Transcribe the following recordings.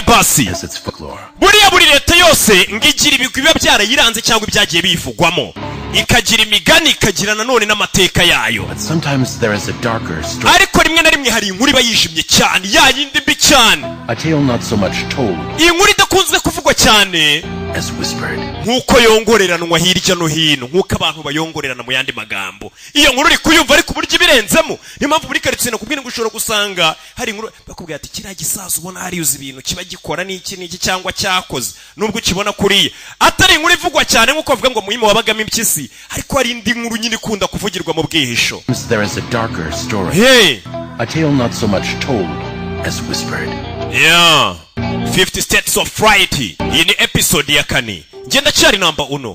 basi. Has its folklore. Buriya buri leta yose ngo igira ibigwi biba byarayiranze cyangwa ibyagiye biyivugwamo, ikagira imigani, ikagira nanone n'amateka yayo. But sometimes there is a darker story. Ariko rimwe na rimwe hari inkuru iba yijimye cyane, ya yindi mbi cyane. A tale not so much told Iyi nkuru idakunzwe kuvugwa cyane as whispered. nk'uko yongoreranwa hirya no hino, nk'uko abantu bayongorerana. Mu yandi magambo, iyo nkuru uri kuyumva ariko uburyo ibirenzemo. Niyo mpamvu muri karitsiye nakubwira ngo ushobora gusanga hari inkuru bakubwira ati: "Kiriya gisaza ubona hariya, uzi ibintu kiba gikora n'iki n'iki cyangwa cyakoze," nubwo ukibona kuriya atari inkuru ivugwa cyane nk'uko bavuga ngo muhima wabagamo impyisi, ariko hari indi nkuru nyine ikunda kuvugirwa mu bwihisho. There is a darker story. Hey. A tale not so much told as whispered. Yeah. 50 States of Fright. Iyi ni episode ya kane. Ngenda cyari namba uno.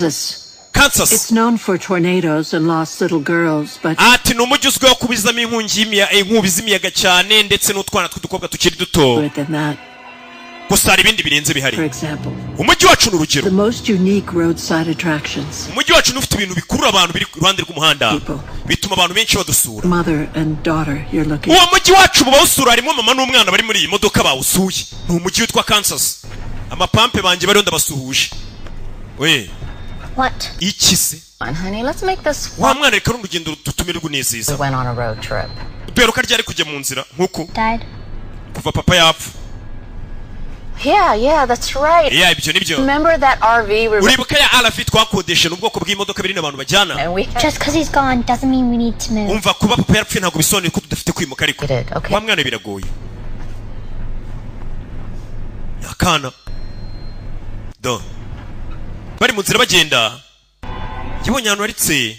Kansas. It's known for tornadoes and lost little girls, but Ati ni umujyi uzwiho kubizamo inkongi inkubi z'imiyaga cyane, ndetse n'utwana tw'udukobwa tukiri duto. than that. Gusa hari ibindi birenze bihari. For example, Umujyi wacu ni urugero. the most unique roadside attractions. Umujyi wacu ufite ibintu bikurura abantu biri iruhande rw'umuhanda, bituma abantu benshi badusura. Mother and daughter you're looking Uwo mujyi wacu mu bawusura harimo mama n'umwana bari muri iyi modoka bawusuye. Ni umujyi witwa Kansas. Amapampe banjye bariho, ndabasuhuje we. What? Iki se? On, honey, let's make this Wa mwana, reka runo rugendo dutumirwe unezeza. We went on a road trip. Duheruka ryari kujya mu nzira nk'uku? Died. Kuva papa yapfa. Yeah, that's right. Yeah, ibyo nibyo. Remember that RV we Uribuka ya RV twakodeshe? Ni ubwoko bw'imodoka biri n'abantu bajyana. And we Just because he's gone doesn't mean we need to move. Umva, kuba papa yarapfuye ntabwo bisobanuye ko tudafite kwimuka. Ariko wa mwana, biragoye. Ni akana do bari mu nzira bagenda, yabonye ahantu haritse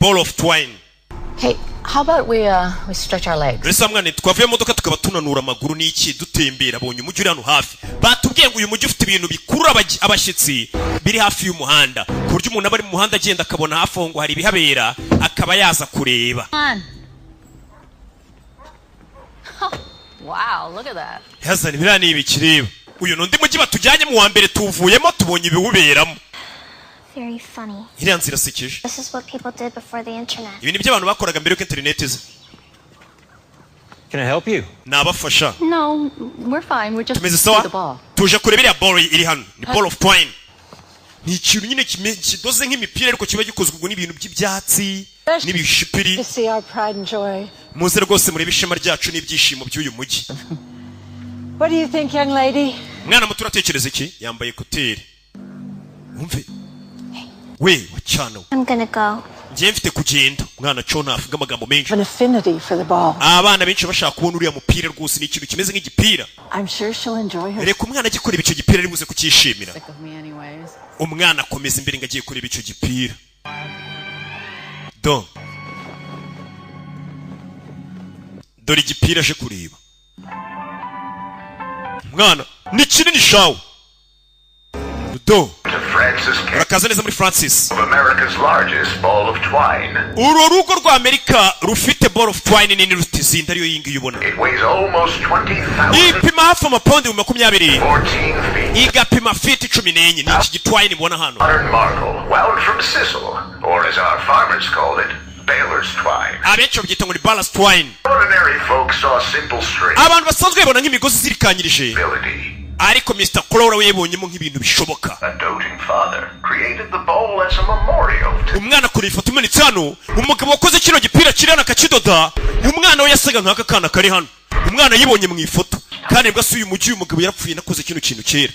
ball of twine. Hey, how about we stretch our legs? Mbese wa mwana, twavuye mu modoka tukaba tunanura amaguru n'iki, dutembera. Abonye umujyi uri hano hafi. Batubwiye ngo uyu mujyi ufite ibintu bikurura abashyitsi biri hafi y'umuhanda, ku buryo umuntu aba ari mu muhanda agenda akabona hafi aho ngo hari ibihabera, akaba yaza kureba. On. Wow, look at that. Yazana biriya ni ibikireba. Uyu ni undi mujyi batujyanye. Mu wa mbere tuwuvuyemo, tubonye ibiwuberamo. Very funny. Iriya nzira irasekeje. This is what people did before the internet. Ibi ni byo abantu bakoraga mbere y'uko interineti iza. Can I help you? Nabafasha? No, we're fine. We're just Tumeze see sawa. the ball. Tuje kureba iriya ball iri hano. Ni ball of twine, ni ikintu nyine kidoze nk'imipira, ariko kiba gikozwe ubwo n'ibintu by'ibyatsi n'ibishipiri. To see our pride and joy. Muze rwose murebe ishema ryacu n'ibyishimo by'uyu mujyi. What do you think, young lady? Mwana muto, uratekereza iki? Yambaye écouteurs. Wumve we wacana we. I'm gonna go. Ngiye, mfite kugenda. Umwana co ntavuga amagambo menshi. An affinity for the ball. Abana benshi bashaka kubona uriya mupira rwose, ni ikintu kimeze nk'igipira. I'm sure she'll enjoy her. Reka umwana ajye kureba icyo gipira, ari buze kucyishimira. Sick of me anyways. Umwana akomeza imbere ngo agiye kureba icyo gipira. Do dore igipira aje kureba. Umwana ni kinini shawe. Do Francis K. Urakaza neza muri Francis of America's largest ball of twine. Uru rugo rwa Amerika rufite ball of twine nini ruta izindi, ariyo iyi ngiyi ubona. It weighs almost 20,000 Ipima hafi amapawundi 20,000, 14 feet. igapima feet 14. Ni iki gitwine mubona hano. Modern marvel, wound from sisal, or as our farmers called it, baler's twine. Abenshi babyita ngo ni baler's twine. Ordinary folks saw simple string. Abantu basanzwe babona nk'imigozi izirikanyirije, Ability. ariko Mr. Crowley we yabonyemo nk'ibintu bishoboka. A doting father created the bowl as a memorial to Umwana akora ifoto imanitse hano. Umugabo wakoze kino gipira kiri hano akakidoda, umwana we yasaga nk'aka kana kari hano. Umwana yibonye mu ifoto, kandi nibwo asuye umujyi. Uyu mugabo yarapfuye, nakoze kino kintu kera.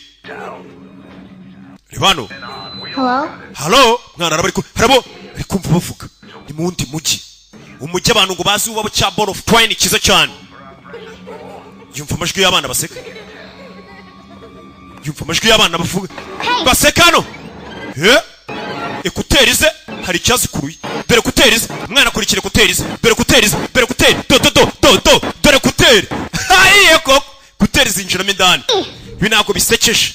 Reba hano. Hello? Halo? Mwana araba ariko harabo ari kumva bavuga ni mu wundi mujyi, umujyi abantu ngo bazi uwabo cya ball of twine cyiza cyane. Yumva amajwi y'abana baseka, yumva amajwi y'abana bavuga baseka hano. He, écouteurs ze hari icyazikuruye. Dore écouteurs ze. Umwana akurikira écouteurs ze. Dore écouteurs ze, dore écouteurs, do do do do do, dore écouteurs. Hayiye koko, écouteurs zinjiramo indani. Ibi ntabwo bisekeje.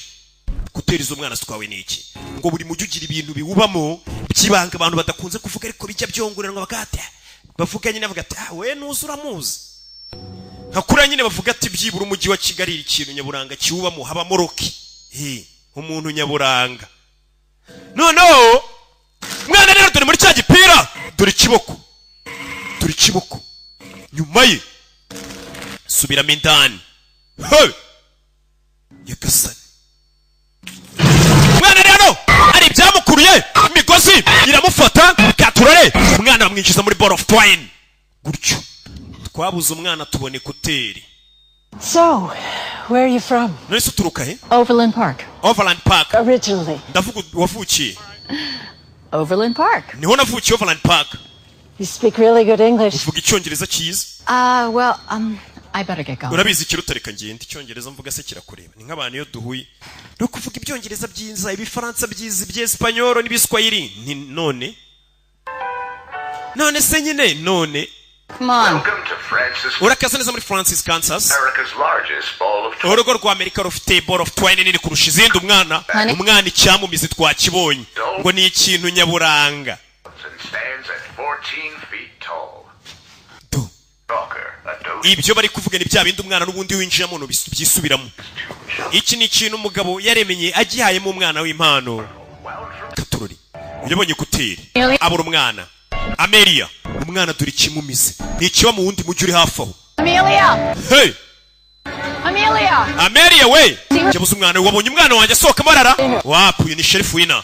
Écouteurs z'umwana zitwawe n'iki? Ngo buri mujyi ugira ibintu biwubamo by'ibanga abantu badakunze kuvuga, ariko bijya byongoranwa bagate bavuga nyine, bavuga ati: "Ah, we nuzi, uramuzi." Nka kuriya nyine bavuga ati byibura umujyi wa Kigali ikintu nyaburanga kiwubamo habamo Rocky. Eh, umuntu nyaburanga. Noneho mwana rero, dore muri cya gipira, dore ikiboko, dore ikiboko nyuma ye subiramo indani. Hey! Nyagasani, umwana rero hari ibyamukuruye, imigozi iramufata. Katurore, umwana bamwinjiza muri ball of twine gutyo. Twabuze umwana, tubona écouteurs. So, where are you from? None se uturuka he? Overland Park. Overland Park. Originally. Ndavuga wavukiye. Overland Park. Niho navukiye, Overland Park. You speak really good English. Uvuga Icyongereza cyiza. Well, I better get going. Urabizi, ikiruta reka ngende. Icyongereza mvuga se kirakureba? Ni nk'abantu iyo duhuye no kuvuga Ibyongereza byiza, Ibifaransa byiza, Ibyesipanyoro n'Ibiswahili, ni none none se nyine none. Come on. Welcome to Francis, Urakaza neza muri Francis, Kansas, America's largest ball of twine. urugo rwa Amerika rufite ball of twine nini kurusha izindi. Umwana, Honey? umwana icyamumizi twakibonye, ngo ni ikintu nyaburanga. And stands at 14 feet tall. Do. Talker, a dose Ibyo bari kuvuga ni bya bindi umwana n'ubundi winjiramo byisubiramo. Iki ni ikintu umugabo yaremenye agihayemo umwana w'impano. Katurori, yabonye écouteurs, abura umwana Amelia. Umwana dore ikimumize, ntikiba mu wundi mujyi uri hafi aho. Amelia! Hey! Amelia! Amelia we! Yabuze umwana we. Wabonye umwana wanjye asohoka amarara wapu? Uyu ni sheriff wina.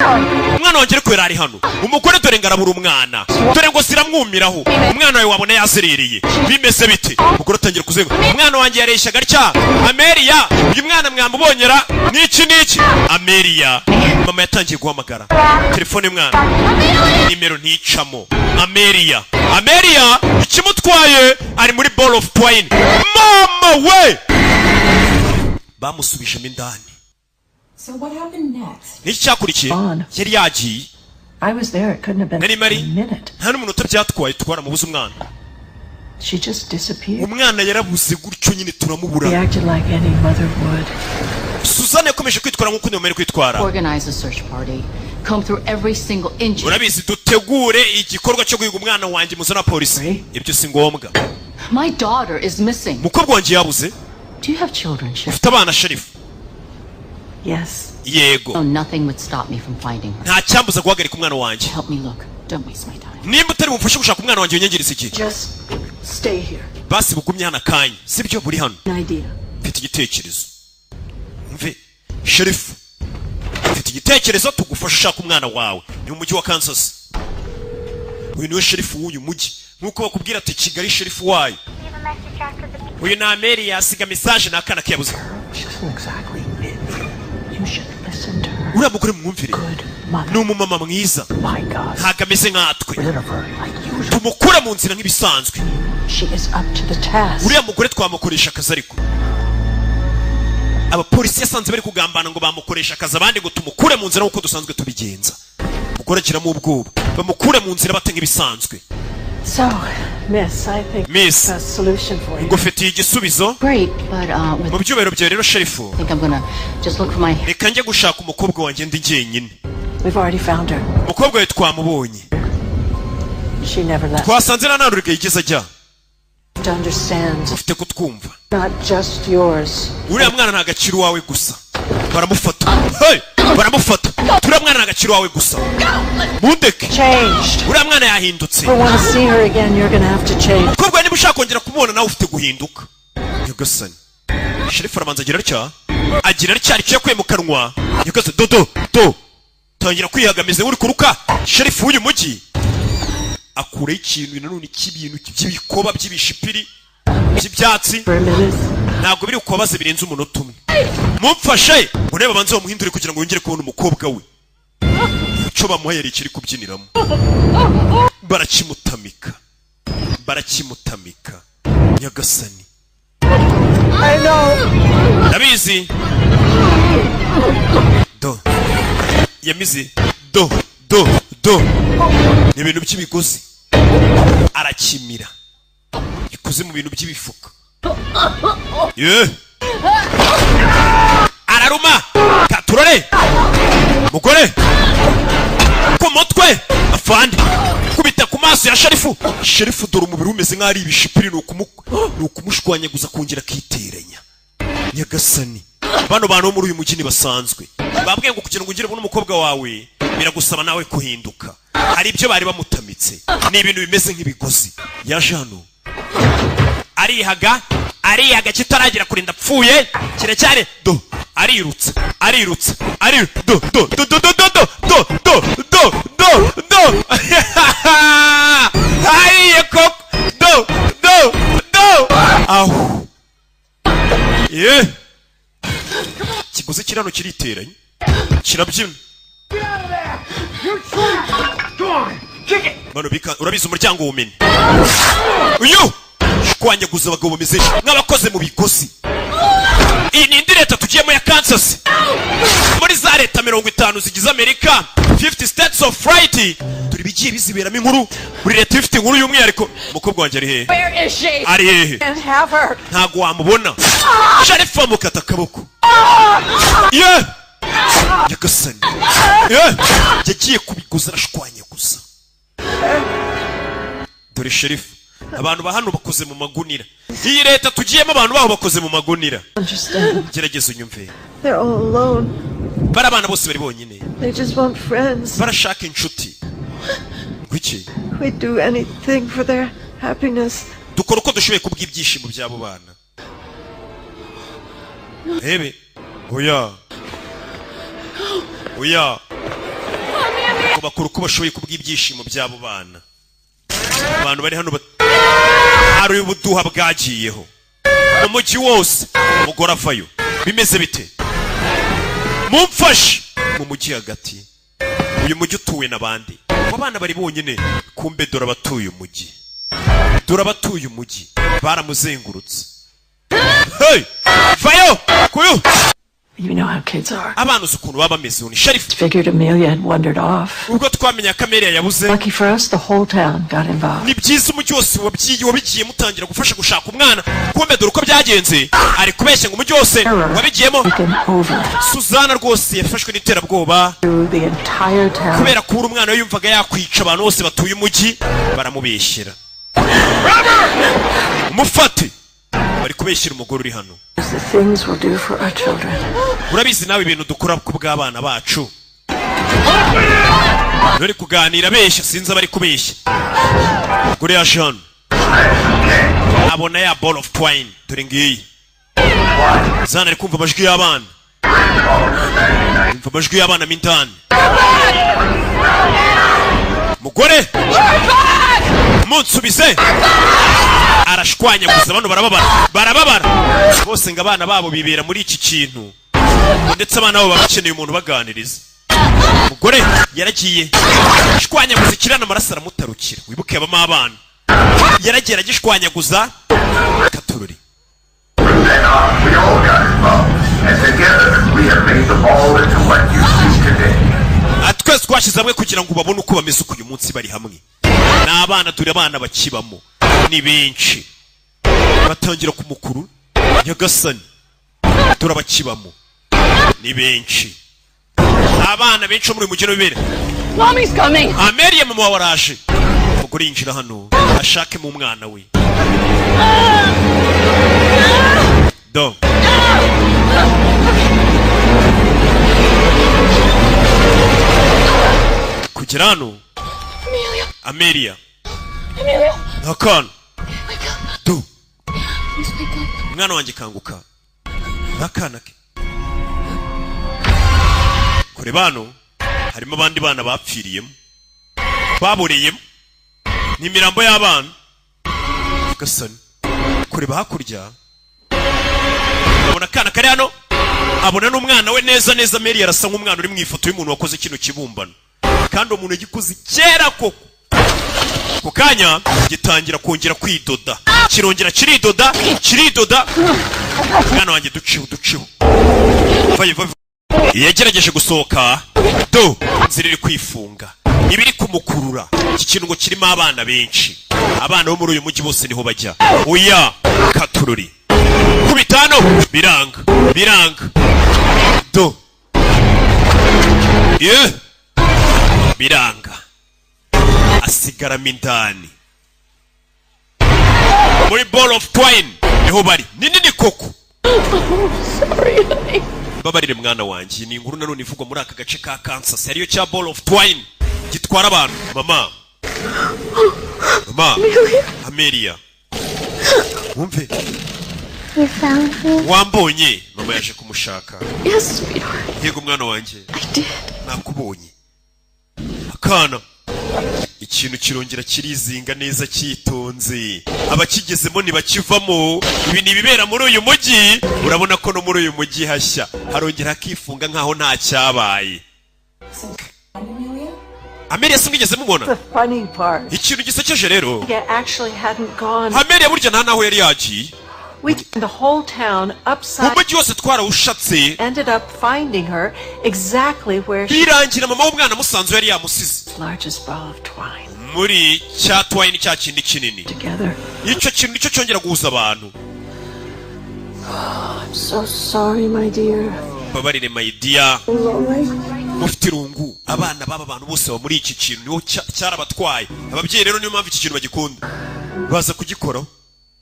Umwana wanjye ariko yari ari hano. Umugore dore ngo arabura umwana, dore ngo ziramwumiraho. Umwana wawe wabona yazerereye, bimeze bite? Umugore atangira kuzenga. Umwana wanjye yareshyaga atya. Amelia, uyu mwana mwamubonyera niki niki? Amelia, mama yatangiye guhamagara telefone y'umwana, nimero nticamo. Amelia, Amelia, ikimutwaye ari muri ball of twine. Mama we, bamusubijemo indani. So what happened next? Niki cyakurikiye? Yari yagiye. I was there. It couldn't have been Nari mari. a minute. Nta n'umunota byatwaye, twaramubuze umwana. She just disappeared. Umwana yarabuze gutyo nyine, turamubura. Reacted like any mother would. Suzanne yakomeje kwitwara nk'uko undi mumere kwitwara. Organize a search party. Comb through every single inch. Urabizi, dutegure igikorwa cyo guhiga umwana wanjye, muzana polisi, ibyo si ngombwa. My daughter is missing. Umukobwa wanjye yabuze. Do you have children, Sheriff? Ufite abana, sheriff? Yes. Yego. Oh, nothing would stop me from finding her. Nta cyambuza guhagarika umwana wanjye. Help me look. Don't waste my time. Nimba utari bumfashe gushaka umwana wanjye, winyangiriza iki? Just stay here. Basi bugumye hano akanya, sibyo? Buri hano. An idea. Mfite igitekerezo. Mve sheriff, mfite igitekerezo, tugufasha ushaka umwana wawe. Ni mu mujyi wa Kansas. Uyu niwe sheriff w'uyu mujyi, nk'uko bakubwira ati Kigali sheriff wayo. Uyu ni Amelia, yasiga message, ni akana kiyabuze. She doesn't exactly fit. You should listen to her. Uriya mugore mwumvire, ni umumama mwiza. My God. Ntabwo ameze nkatwe. Rid of her like usual. Tumukure mu nzira nk'ibisanzwe. She is up to the task. Uriya mugore twamukoresha akazi, ariko abapolisi yasanze bari kugambana ngo bamukoresha akazi, abandi ngo tumukure mu nzira nk'uko dusanzwe tubigenza. Umugore agiramo ubwoba, bamukure mu nzira bate nk'ibisanzwe? So, Miss, I think Miss. a solution for you. Ngufitiye igisubizo. Great, but with Mu byubahiro byawe rero, sheriff, I think I'm gonna just look for my reka njye gushaka umukobwa wanjye ndi jyenyine. We've already found her. Umukobwa wawe twamubonye. She never left. Twasanze nta ntarurega yigeze ajya. To understand, Ufite kutwumva. not just yours. Uriya mwana nta agaciro iwawe gusa. Baramufata, hey! Baramufata. Uriya mwana nta agaciro iwawe gusa, mundeke. Changed. Uriya mwana yahindutse. If you want to see her again, you're gonna have to change. Umukobwa, niba ushaka kongera kumubona, nawe ufite guhinduka. Nyagasani, sheriff arabanza agira atya, agira atya, icyo yakuye mu kanwa. Nyagasani, do do do, tangira kwihagameze uri kuruka. Sheriff w'uyu mujyi akuraho ikintu nanone cy'ibintu by'ibikoba by'ibishipiri by'ibyatsi. For a minute. Ntabwo biri kubabaza birenze umunota umwe. Mumfashe ngo nawe babanze bamuhindure kugira ngo yongere kubona umukobwa we. Icyo bamuhaye kiri kubyiniramo, barakimutamika, barakimutamika. Nyagasani. I know. Ndabizi, do yamize, do do do, ni ibintu by'imigozi arakimira, bikoze mu bintu by'ibifuka. Ye araruma katurore mugore ku mutwe, afande kubita ku maso ya sheriff. Sheriff dore umubiri umeze nk'aho ari ibishipiri, ni ukumushwanyaguza kongera akiteranya. Nyagasani, bano bantu bo muri uyu mujyi ntibasanzwe. Babwiye ngo kugira ngo ugire ubone umukobwa wawe biragusaba nawe kuhinduka. Hari ibyo bari bamutamitse, ni ibintu bimeze nk'ibigozi. Yaje hano arihaga, arihaga, kitaragera kurinda apfuye kiracyari do. Arirutse, arirutse, ari do do do do do do do do do do do do. Ayiye koko! Do do do, aho ye kiguzi kirano kiriteranye, kirabyina. Bano bika, urabizi, umuryango wumene. Uyu shwanyaguza abagabo bameze nk'abakoze mu bigozi. Iyi ni indi leta tugiyemo ya Kansas, muri za leta 50 zigize Amerika, 50 States of Fright. Turi bigiye biziberamo inkuru, buri leta ifite inkuru y'umwihariko. Umukobwa wanjye ari hehe? Where is she? Ari hehe? Can't have her. Ntabwo wamubona. Sharifa amukata akaboko. Ye nyagasani ye! Yagiye kubiguza, arashwanyaguza. Dore sherifu, abantu ba hano bakoze mu magunira. Iyi leta tugiyemo, abantu baho bakoze mu magunira. Understand. Gerageza unyumve. They're all alone. Bari abana bose bari bonyine. They just want friends. Barashaka inshuti. Ngwiki? We'd do anything for their happiness. Dukora uko dushoboye kubw'ibyishimo by'abo bana. Rebe, oya oya, ngo bakora uko bashoboye kubw'ibyishimo by'abo bana. Abantu bari hano hari ubuduha bwagiyeho mu mujyi wose. Umugore avayo, bimeze bite? Mumfashe mu mujyi hagati. Uyu mujyi utuwe n'abandi, abo abana bari bonyine. Kumbe dore abatuye umujyi, dore abatuye umujyi baramuzengurutse. Hey! Vayo kuyu. You know how kids are. Abana uzi ukuntu baba bameze. Ni sheriff. Figured Amelia had wandered off. Ubwo twamenya ko Amelia yabuze. Lucky for us, the whole town got involved. Ni byiza, umujyi wose wabyiye, wabigiye mutangira gufasha gushaka umwana. Kumbe dore uko byagenze, ari kubeshya ngo umujyi wose wabigiyemo. Taken over Suzana rwose yafashwe n'iterabwoba through the entire town. kubera kubura umwana we, yumvaga yakwica abantu bose batuye umujyi. Baramubeshyera, mufate. Bari kubeshyira umugore uri hano. The things we'll do for our children. Urabizi nawe ibintu dukora ku bw'abana bacu. Bari kuganira abeshya, sinzi abari kubeshya. Umugore yaje hano, abona ya ball of twine. Dore ngiyi. Zana ari kumva amajwi y'abana, yumva amajwi y'abana mo indani. Mugore, munsubize! Arashwanyaguza bano, barababara, barababara bose. Ngo abana babo bibera muri iki kintu, ndetse abana babo baba bakeneye umuntu ubaganiriza. Umugore yaragiye ashwanyaguza ikirana, amaraso aramutarukira. Wibuke habamo abana. Yaragiye aragishwanyaguza katururi. Then on, we all got involved, and together we have made them all into what you see today. Ati twese twashyize hamwe kugira ngo babone uko bameze uko uyu munsi bari hamwe. Ni abana, turi abana bakibamo ni benshi. Batangira kumukuru. Nyagasani, turabakibamo ni benshi, abana benshi bo muri uyu mujyi w'ibere. Mommy's coming. Amelia, mama wawe araje. Umugore yinjira hano ashake mu mwana we. Do kugera hano. Amelia. Amelia. Amelia. Ntakana. Wake up. Do. Please wake up. Mwana wanjye, kanguka. N'akana ke kure. Bano harimo abandi bana bapfiriyemo, baboreyemo, ni imirambo y'abana gasani. Kureba hakurya, abona akana kari hano, abona n'umwana we neza neza. Mary arasa nk'umwana uri mu ifoto y'umuntu wakoze kino kibumbano, kandi uwo muntu yagikoze kera koko. Ako kanya gitangira kongera kwidoda, kirongera kiridoda, kiridoda. Mwana wanjye, duciho, duciho, vayo vayo. Yagerageje gusohoka, do inzira iri kwifunga, iba iri kumukurura. Iki kintu ngo kirimo abana benshi, abana bo muri uyu mujyi bose niho bajya. Oya katururi, kubita hano biranga, biranga. Do ye biranga, asigaramo indani muri ball of twine. Niho bari, ni nini koko. Sorry, honey. Babarire mwana wanjye. Ni inkuru nanone ivugwa muri aka gace ka Kansas, ariyo cya ball of twine gitwara abantu. Mama, mama. Amelia, wumve. You found me? Wambonye mama? Mama yaje kumushaka. Yes, sweetheart. Yego, mwana wanjye. I did. Nakubonye. Akana, ikintu kirongera kirizinga neza cyitonze. Abakigezemo ntibakivamo. Ibi ni ibibera muri uyu mujyi. Urabona ko no muri uyu mujyi hashya, harongera hakifunga nkaho nta cyabaye. Amelia se mwigeze mubona? The funny part. Ikintu gisekeje rero, I actually hadn't gone. Amelia burya nta naho yari yagiye. We turned the whole town upside. Umujyi wose twarawushatse. Ended up finding her exactly where she Birangira mama w'umwana musanze yari yamusize. Largest ball of twine. Muri cya twine, cya kindi kinini. Together. Icyo kintu nicyo cyongera guhuza abantu. I'm so sorry, my dear. Babarire, my dear. Lonely. Mufite irungu. Abana b'aba bantu bose baba muri iki kintu, niho cyarabatwaye. Ababyeyi rero niyo mpamvu iki kintu bagikunda, baza kugikoraho.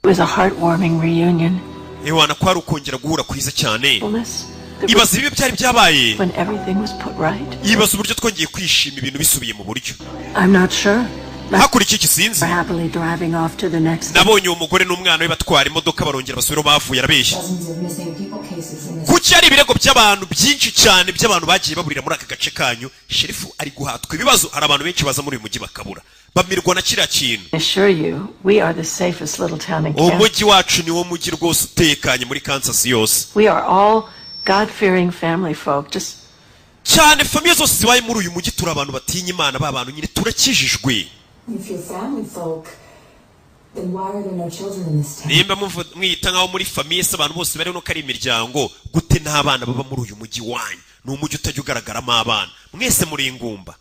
It was a heartwarming reunion. Ewana, ko ari ukongera guhura kwiza cyane. Fullness. Ibaza ibibi byari byabaye. When everything was put right. Ibaza uburyo twongeye kwishima ibintu bisubiye mu buryo. I'm not sure. Hakurikiye iki sinzi. We're happily driving off to the next. Nabonye uwo mugore n'umwana we batwara imodoka, barongera basubira aho bavuye. Arabeshya. Dozens of missing people cases in this. Kuki hari ibirego by'abantu byinshi cyane by'abantu bagiye baburira muri aka gace kanyu? Sheriff ari guhatwa ibibazo. Hari abantu benshi baza muri uyu mujyi bakabura, bamirwa na kiriya kintu. I assure you, we are the safest little town in Kansas. Umujyi wacu niwo mujyi rwose utekanye muri Kansas yose. We are all God-fearing family folk. Just Cyane, famille zose zibaye muri uyu mujyi, turi abantu batinya Imana, ba bantu nyine turakijijwe. If you're family folk, then why are there no children in this town? Nimba mwiyita nk'aho muri famille se, abantu bose bariho nuko ari imiryango, gute nta bana baba muri uyu mujyi wanyu? Ni umujyi utajya ugaragaramo abana, mwese muri ingumba.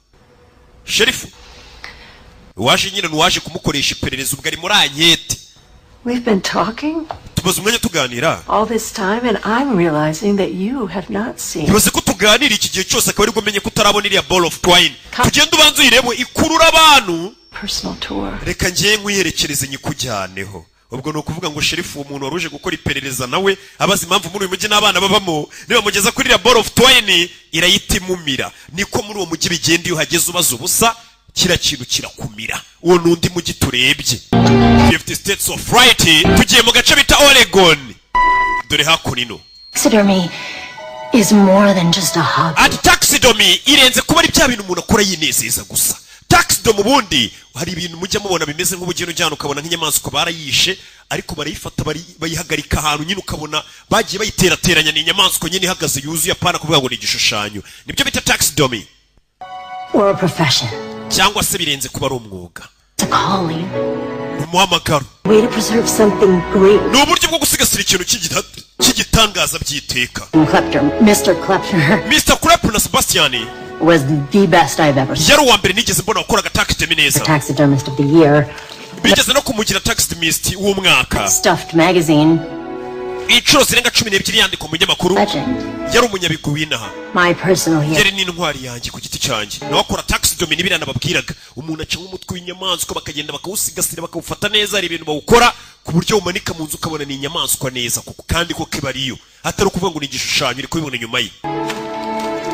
Sheriff uwaje nyine ni uwaje kumukoresha iperereza, ubwo ari muri enquête. We've been talking Tumaze umwanya tuganira. all this time, and I'm realizing that you have not seen. Ibaze ko tuganira iki gihe cyose, akaba aribwo menye ko utarabona iriya ball of twine. Tugende ubanze uyirebe, ikurura abantu. Personal tour. Reka ngiye nkwiyerekereze, nyikujyaneho. Ubwo ni ukuvuga ngo sheriff, uwo muntu wari uje gukora iperereza nawe abaza impamvu muri uyu mujyi n'abana babamo, nibamugeza kuri iriya ball of twine irayita imumira. Niko muri uwo mujyi bigenda, iyo uhageze ubaza ubusa, kiriya kintu kirakumira. Uwo ni undi mujyi turebye, 50 States of Fright. Tugiye mu gace bita Oregon. Dore hakuno ino. Taxidermy is more than just a hobby. Ati taxidermy irenze kuba ari bya bintu umuntu akora yinezeza gusa. Taxidermy ubundi hari ibintu mujya mubona bimeze nk'ubugeni, ujyana ukabona nk'inyamaswa barayishe, ariko barayifata bayihagarika ahantu nyine, ukabona bagiye bayiterateranya, ni inyamaswa nyine ihagaze yuzuye, apana kuvuga ngo ni igishushanyo. Nibyo bita taxidermy. Or a profession. Cyangwa se birenze kuba ari umwuga. It's a calling. Ni umuhamagaro. Way to preserve something great. Ni uburyo bwo gusigasira ikintu cy'igitangaza by'iteka. Klepter, Mr. Klepter, Mr. Klepner na Sebastian was the best I've ever seen. yari uwa mbere nigeze mbona wakoraga taxidermy neza. Taxidermist of the year. Bigeze no kumugira taxidermist w'umwaka. Stuffed magazine. Inshuro zirenga 12 yandikwa mu binyamakuru. Legend. Yari umunyabigwi w'inaha. My personal hero. Yari n'intwari yanjye ku giti cyanjye. Nawe akora taxidermy, n'ibiriya nababwiraga, umuntu aca nk'umutwe w'inyamaswa, bakagenda bakawusigasira, bakawufata neza. Hari ibintu bawukora ku buryo umanika mu nzu ukabona ni inyamaswa neza kuko kandi ko kiba ariyo, atari ukuvuga ngo ni igishushanyo. Uri kubibona inyuma ye,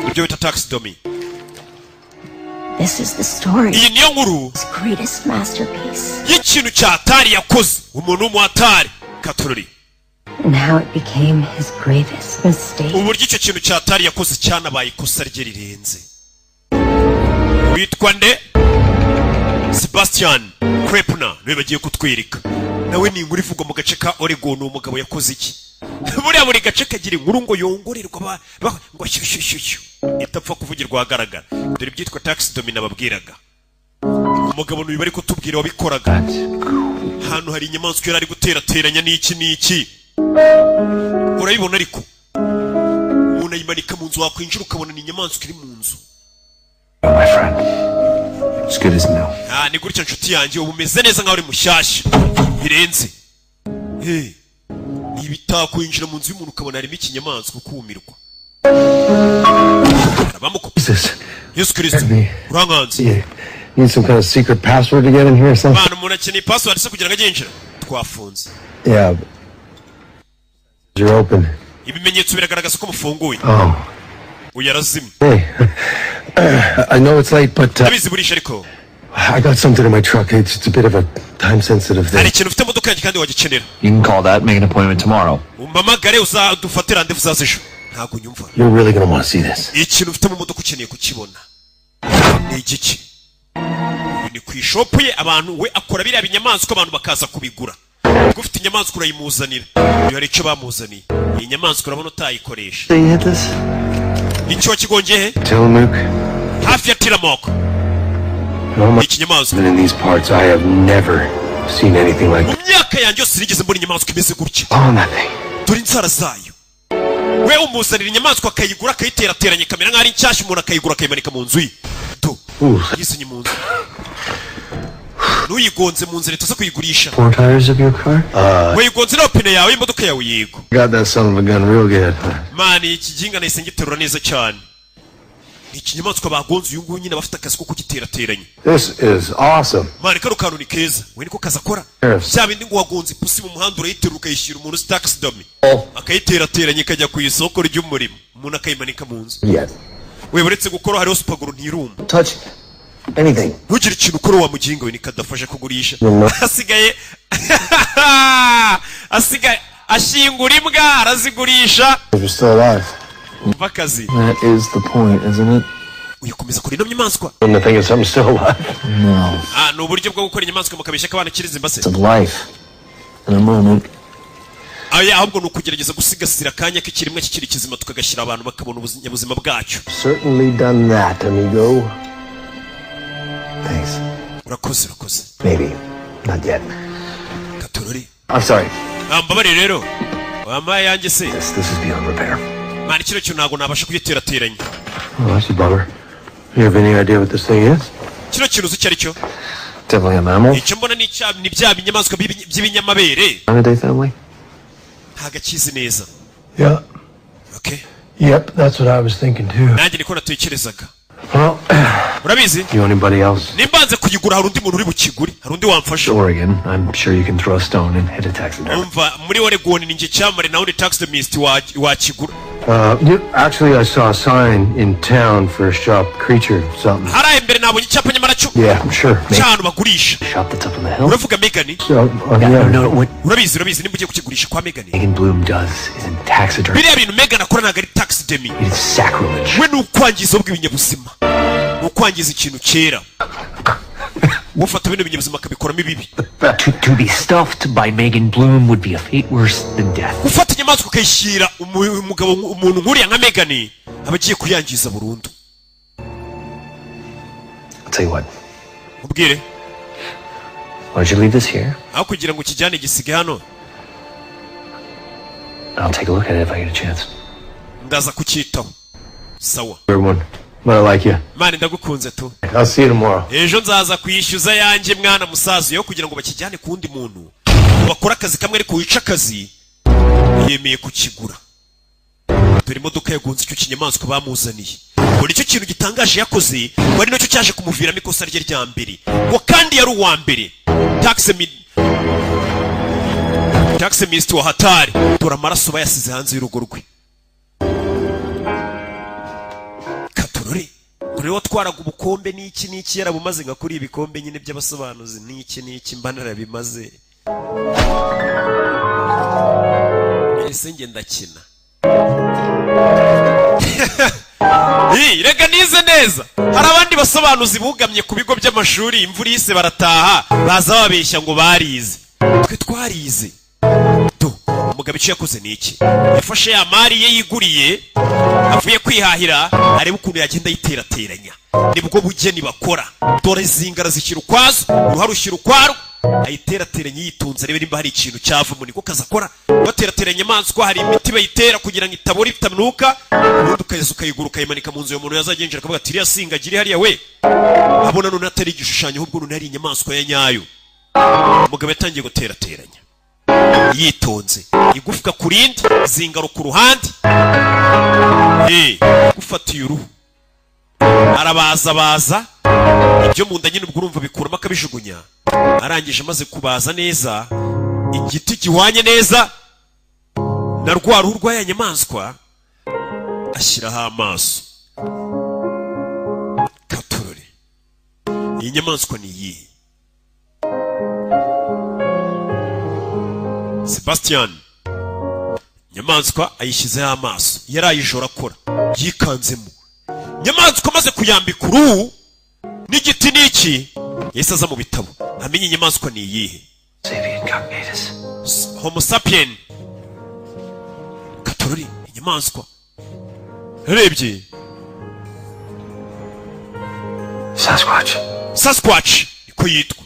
ibyo bita taxidermy. This is the story. Iyi niyo nkuru His greatest masterpiece. y'ikintu cya atari yakoze, umuntu w'umuhatari katorori. And how it became his gravest mistake. Uburyo icyo kintu cya atari yakoze cyanabaye ikosa rye rirenze. Witwa nde? Sebastian Krepner niwe bagiye kutwereka. Nawe ni inkuru ivugwa mu gace ka Oregon. Uwo mugabo yakoze iki? Buriya buri gace kagira inkuru ngo yongorerwa ngo shyushyushyushyu, itapfa kuvugirwa ahagaragara. Dore ibyitwa taxidermy nababwiraga. Umugabo n'uyu bari kutubwira wabikoraga. Hano hari inyamaswa yari ari guterateranya n'iki n'iki, urabibona, ariko umuntu ayimanika mu nzu, wakwinjira ukabona ni inyamaswa iri mu nzu. My friend. It's good as new. Ah, ni gutya nshuti yanjye, ubu umeze neza nkaho uri mushyashya birenze. Hey, ni ibitakwinjira mu nzu y'umuntu ukabona harimo ikinyamaswa, ukumirwa. Jesus. Yesu Kirisito, urankanze. You need some kind of secret password to get in here or something? Mwana, umuntu akeneye password se kugira ngo ajye yinjira? Twafunze. Yeah. You're open. Ibimenyetso biragaragaza ko mufunguye. Oh. Uyu arazimye. Hey. I know it's late, but Ndabizi burisha, ariko I got something in my truck. It's a bit of a time-sensitive Hari thing. Ikintu ufite mu modoka yanjye kandi wagikenera. You can call that, make an appointment tomorrow. Umpamagare uzadufatire rendez-vous uzaza ejo. Ntabwo unyumva. You're really gonna want to see this. Ikintu ufite mu modoka ukeneye kukibona ni igiki? Uyu ni ku ishop ye. Abantu we akora biriya binyamaswa, abantu bakaza kubigura. Ubwo ufite inyamaswa urayimuzanira. Uyu hari icyo bamuzaniye. Iyi nyamaswa urabona utayikoresha. So you hit this? Icyo wakigongeye he? Tillamook. Hafi ya Tillamook. No, my Ikinyamaswa. Been in these parts, I have never seen anything like Mu myaka yanjye yose sinigeze mbona inyamaswa imeze gutya. Oh, that thing. Dore inzara zayo. We umuzanira inyamaswa akayigura, akayiterateranya ikamera nk'aho ari nshyashya, umuntu akayigura akayimanika mu nzu ye. Do yizinye mu nzu, n'uyigonze mu nzira itaza kuyigurisha. Four tires of your car? Wayigonze n'amapine yawe y'imodoka yawe? Yego. Got that son of a gun real good. Man, iki gihinga nahise ngiterura neza cyane. Ni ikinyamaswa bagonze. Uyu nguyu nyine aba afite akazi ko kugiterateranya. This is awesome. Man, kano kantu ni keza. We niko kazi akora. Yes. Bya bindi ngo wagonze ipusi mu muhanda, urayiterura ukayishyira umuntu uzi taxidermy, akayiterateranya ikajya ku isoko ry'umurimo, umuntu akayimanika mu nzu. Yes. We uretse gukora hariho super glue, ntiruma. Touch anything. Ntugire ikintu ukora wa mugingo we. Nikadafasha kugurisha. No. Asigaye ashyingura imbwa arazigurisha. You're still alive. Umva akazi. That is the point, isn't it? Uyu komeza kuri ino nyamaswa. And the thing is, I'm still alive. No. Ah, ni uburyo bwo gukora inyamaswa mukabeshya ko abana kirizimba se. It's of life. In a moment. Aya ahubwo ni ukugerageza gusigasira akanya k'ikiremwa kikiri kizima, tukagashyira abantu bakabona ubuzima bwacyo. Certainly done that, amigo. Thanks. Urakoze, urakoze. Maybe. Not yet. Katorori. I'm sorry. Ah, mbabarire rero, wampaye yanjye se. This is beyond repair. Man, kino kintu ntabwo nabasha kugiterateranya. Oh, that's a bummer. You have any idea what this thing is? Kino kintu uzi icyo ari cyo? Definitely a mammal. Icyo mbona ni bya binyamaswa by'ibinyamabere. Ranidae family? Ntabwo akizi neza. Yeah. Okay. Yep, that's what I was thinking too. Nanjye niko natekerezaga. Well, Urabizi, you anybody else? Nimbanze kuyigura hari undi muntu uri bukigure? Hari undi wamfasha? Oregon. I'm sure you can throw a stone and hit a taxidermist. Umva, muri Oregon ni njye cyamare, nawe uri taxidermist wakigura. Actually, I saw a sign in town for a shop creature something. Hariya imbere nabonye icyapa nyamara cyo Yeah, I'm sure. cy'ahantu bagurisha. Shop that's up on the hill. Uravuga Megan? So, yeah. No, what Urabizi, urabizi, nimba ugiye kukigurisha kwa Megan. Megan Bloom does isn't taxidermy. Biriya bintu Megan akora ntabwo ari taxidermy. It is sacrilege. We ni ukwangiza bw'ibinyabuzima, ni ukwangiza ikintu cyera. Ufata bino binyabuzima akabikoramo ibibi. To be stuffed by Megan Bloom would be a fate worse than death. Gufata inyamaswa ukayishyira umugabo, umuntu nk'uriya nka Megan, aba agiye kuyangiza burundu. I'll tell you what. Ubwire. Why don't you leave this here? Aho kugira ngo ukijyane, gisige hano. I'll take a look at it if I get a chance. Ndaza kucyitaho, sawa. Weird one, but I like you. Man, ndagukunze tu. I'll see you tomorrow. Ejo nzaza kwishyuza yanjye mwana musaza. Yo kugira ngo bakijyane ku wundi muntu bakora akazi kamwe ariko wica akazi, yemeye kukigura. Dore imodoka yagonze icyo kinyamaswa bamuzaniye. Ngo nicyo kintu gitangaje yakoze, ngo ari nacyo cyaje kumuviramo ikosa rye rya mbere, ngo kandi yari uwa mbere taxidermist wa hatari. Dore amaraso bayasize hanze y'urugo rwe. Katorore ngo niwe watwaraga ubukombe n'iki n'iki, yarabumaze nka kuri ibikombe nyine by'abasobanuzi n'iki n'iki, mba narabimaze. Ese njye ndakina? Ii, rega nize neza. Hari abandi basobanuzi bugamye ku bigo by'amashuri, imvura ihise barataha, baza babeshya ngo barize. Twe twarize. Do umugabo icyo yakoze ni iki? Yafashe ya mari ye yiguriye avuye kwihahira, arebe ukuntu yagenda ayiterateranya. Nibwo bugeni bakora. Dore zingara zishyira ukwazo, uruhare rushyira ukwarwo, ayiterateranya yitunze, arebe nimba hari ikintu cyavamo. Niko kazi akora, baterateranya inyamaswa. Hari imiti bayitera kugira ngo itabora, itanuka, ubundi ukaza ukayigura ukayimanika mu nzu. Uyu muntu yazajya yinjira akavuga ati: "Iriya singagira iri hariya." We abona none atari igishushanyo, ahubwo none ari inyamaswa ya nyayo. Umugabo yatangiye guterateranya yitonze, igufwa ku rindi, zingaro ku ruhande. Gufatiye uruhu arabazabaza ibyo mu nda nyine, ubwo urumva bikuramo akabijugunya. Arangije, amaze kubaza neza igiti gihwanye neza na rwa ruhu rwa ya nyamaswa, ashyiraho amaso. Katorore Iyi nyamaswa ni iyihe? Sebastian nyamaswa ayishyizeho amaso, yaraye ijoro akora, yikanzemo nyamaswa amaze kuyambika uruhu n'igiti n'iki, yahise aza mu bitabo amenye inyamaswa ni iyihe. Homo sapien katorori inyamaswa yarebye. Sasquatch. Sasquatch niko yitwa,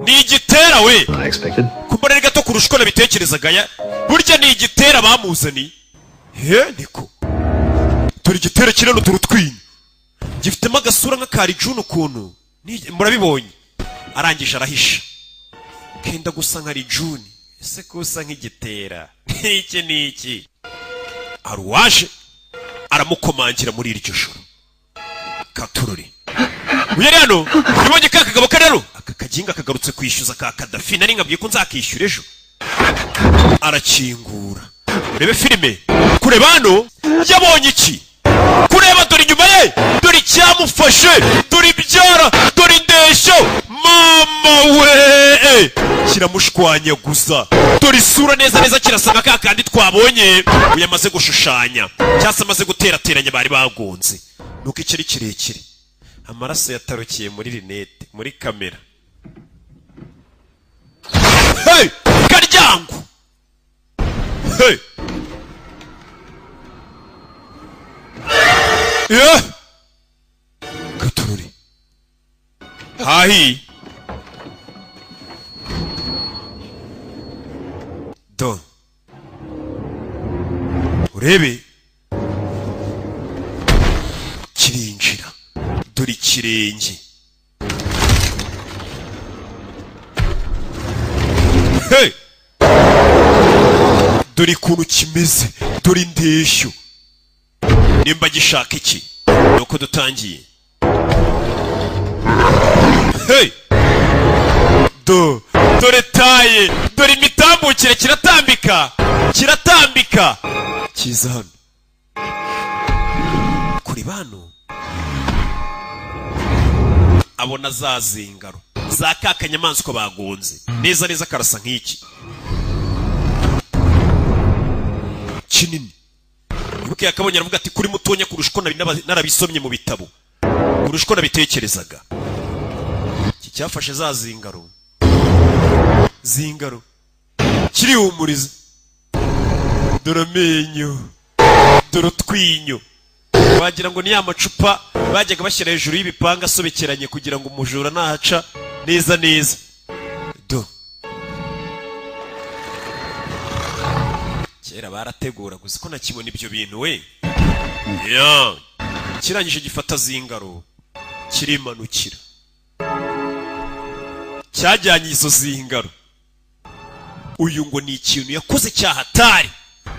ni igitera we. Kumbona ari gato kurusha uko nabitekerezaga, ya burya ni igitera bamuzaniye. He niko dore igitera kinini, turutwinyo gifitemo agasura nk'akari june ukuntu murabibonye. Arangije arahisha kenda gusa nka june, ese kusa nk'igitera iki niki. Aruwaje aramukomangira muri iryo joro katururi. Uyu hano ubonye ka kagabo karero, aka kaginga kagarutse kwishyuza ka Kadafi, nari nkabwiye ko nzakishyura ejo. Arakingura urebe filime, kureba hano yabonye iki, kureba dore inyuma ye, dore icyamufashe, dore ibyara, dore indeshyo, mama we kiramushwanyaguza, dore isura neza neza kirasa nka ka kandi twabonye uyu amaze gushushanya cyangwa se amaze guterateranya bari bagonze. Nuko ikiri kirekire, amaraso yatarukiye muri rinete, muri kamera. Hey! Karyango! Hey! Yeah! Gatururi. Hahi. Do. Urebe. Kirinjira. Dore ikirenge. Hey! Dore ikuntu kimeze, dore indeshyo. Nimba gishaka iki? Nuko dutangiye. Hey! Do, dore taye, dore imitambukire, kiratambika, kiratambika. Kiza hano. Kuri bano abona za zingaro za ka kanyamaswa bagonze neza neza, karasa nk'iki kinini. Ibuke yakabonye aravuga ati kuri mutonya kurusha uko narabisomye mu bitabo, kurusha uko nabitekerezaga. Iki cyafashe za zingaro zingaro kirihumuriza, dore amenyo, dore utwinyo, wagira ngo ni ya macupa bajyaga bashyira hejuru y'ibipanga asobekeranye kugira ngo umujura nahaca neza neza. Do kera barategura gusa ko nakibona ibyo bintu we. Ya kirangije gifata zingaro kirimanukira, cyajyanye izo zingaro. Uyu ngo ni ikintu yakoze cyahatari,